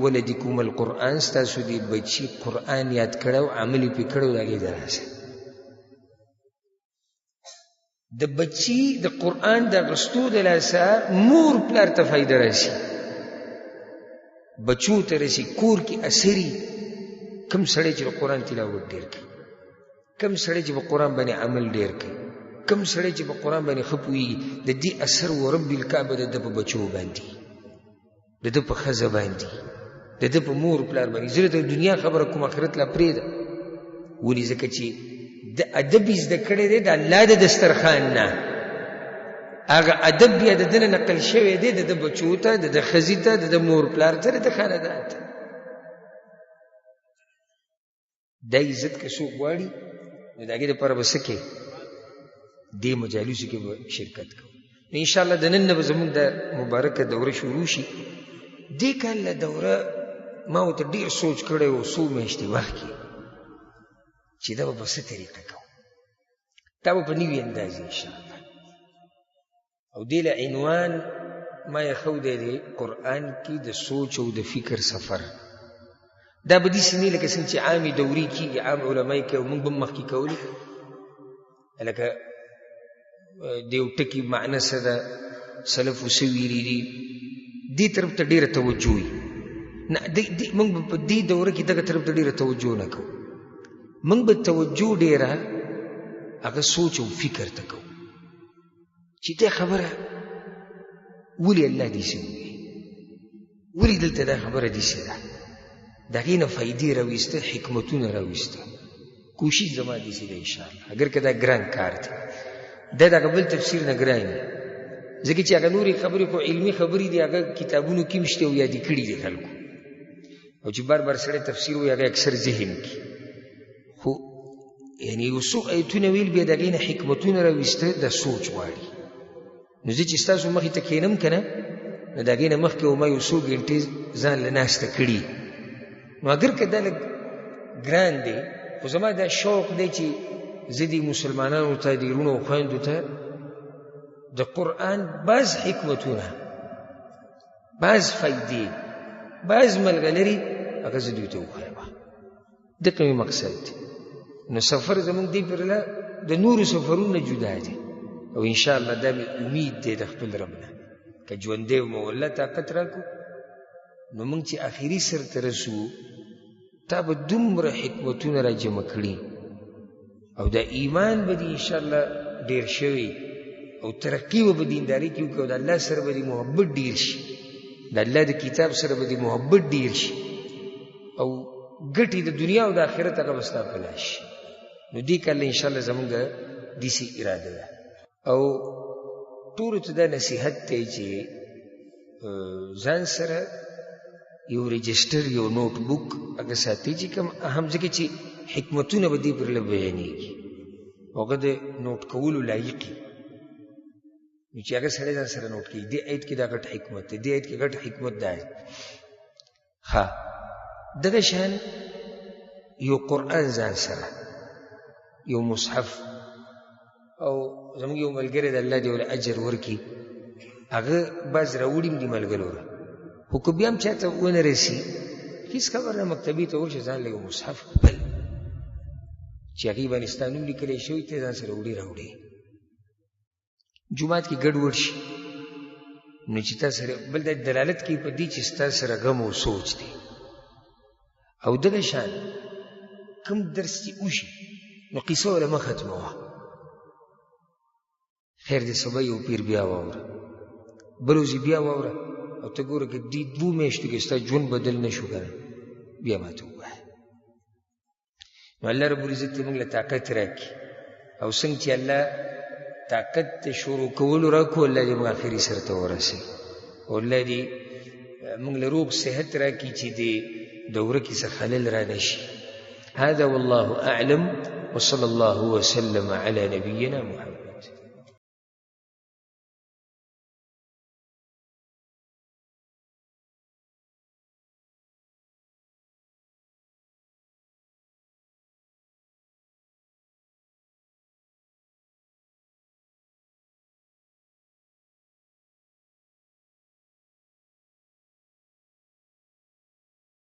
ولدکم القرآن، ستاسو دې بچي قرآن یاد کړی او عمل یې پرې کړی او د هغې د لاسه د بچي د قرآن د اخیستو د لاسه مور پلار ته فایده راسي، بچو ته رسي، کور کې اثري. کوم سړی چې د قرآن تلاوت ډېر کوي، کوم سړی چې په قرآن باندې عمل ډېر کوي، کوم سړی چې په قرآن باندې ښه پوهېږي، د دې اثر ورب الکعبه د ده په بچو باندې، د ده په ښځه باندې، د ده په مور پلار باندې. زه د دنیا خبره کوم، آخرت لا پرېږده. ولې؟ ځکه چې د ادب یې زده کړی دی د الله د دسترخوان نه، هغه ادب بیا د ده نه نقل شوی دی د ده بچو ته، د ده ښځې ته، د ده مور پلار ته، د ده خاندان ته. دا عزت که څوک غواړي نو د هغې دپاره به څه کوي؟ دې مجالسو کې به شرکت کوو. نو انشاءالله د نن نه به زموږ دا مبارکه دوره شروع شي. دې کال له دوره ما ورته ډېر سوچ کړی و، څو میاشتې مخکې. چې دا به په څه طریقه کوو، دا به په نوي انداز انشاءالله. او دې له عنوان ما یې ښودی دی قرآن کې د سوچ او د فکر سفر. دا به داسې نه لکه څنګه چې عامې دورې کېږي، عام علما یې کوي، موږ به هم مخکې کولې، لکه د یو ټکي معنی څه ده، سلفو څه ویلي دي، دې طرف ته ډېره توجه وي. نه، موږ به په دې دوره کې دغه طرف ته ډېره توجه نه کوو، موږ به توجه ډېره هغه سوچ او فکر ته کوو چې دا خبره ولې الله داسې وویل، ولې دلته دا خبره داسې ده، د هغې نه فایدې راویسته، حکمتونه راویسته. کوشش زما داسې دی انشاءالله، اګر که دا ګران کار دی، دا د هغه بل تفسیر نه ګران دی، ځکه چې هغه نورې خبرې خو علمي خبرې دي، هغه کتابونو کې هم شته او یادې کړي دي خلکو، او چې بار بار سړی تفسیر وایي هغه اکثر ذهن کې، خو یعنې یو څو ایتونه ویل بیا د هغې نه حکمتونه راویسته، دا سوچ غواړي. نو زه چې ستاسو مخې ته کښېنم که نه، نو د هغې نه مخکې به ما یو څو ګنټې ځان له ناسته کړي. نو اګر که دا لږ ګران دی، خو زما دا شوق دی چې زه دې مسلمانانو ته، دې وروڼو او خویندو ته د قرآن بعض حکمتونه، بعض فایدې، بعض ملغلرې هغه زه دوی ته وښایم. دقه مې مقصد دی. نو سفر زموږ دی پرله د نورو سفرونو نه جدا دی، او انشاءالله دا مې امید دی د خپل رب نه که ژوندی وم او الله طاقت راکړو، نو موږ چې آخري سر ته رسو تا به دومره حکمتونه را جمع کړي، او دا ایمان به دې انشاءالله ډېر شوی، او ترقي به په دیندارۍ کې وکړي، او د الله سره به دې محبت ډېر شي، د الله د کتاب سره به دې محبت ډېر شي، او ګټې د دنیا او د آخرت هغه به ستا په لاس شي. نو دې کال انشاءالله زموږ داسې اراده ده. او ټولو ته دا نصیحت دی چې ځان سره یو رجسټر، یو نوټ بوک هغه ساتي چې کوم اهم، ځکه چې حکمتونه به دې پر له بیانېږي، هغه د نوټ کولو لایق وي. نو چې هغه سړی ځان سره نوټ کوي، دې ایت کې دا غټ حکمت دی، دې ایت کې غټ حکمت دا دی. ښه، دغه شان یو قرآن ځان سره، یو مصحف، او زموږ یو ملګری د الله دې ورله اجر ورکړي، هغه بعض راوړي هم دي ملګرو له، خو که بیا هم چاته ونه رسي هېڅ خبر نه، مکتبې ته ورشه ځان له یو مصحف خپل چې هغې باندې ستا نوم لیکلی شوی ته ځان سره وړي راوړي، جومات کې ګډوډ شي، نو چې تا سره بل دا دلالت کوي په دې چې ستا سره غم او سوچ دی. او دغه شان کوم درس چې وشي نو قصه وله مه ختموه، خیر دې سبا یو پیر بیا واوره، بل ورځ بیا واوره، او ته ګوره که دې دوو میاشتو کې ستا ژوند بدل نه شو که نه بیا ماته ووایه. نو الله رب العزت دې موږ له طاقت راکړي، او څنګه چې الله طاقت ته شروع کولو راکړو، الله دې موږ آخري سر ته ورسوي، او الله دې موږ له روغ صحت راکړي چې دې دوره کې څه خلل را نه شي. هذا والله أعلم، وصلى الله وسلم على نبينا محمد.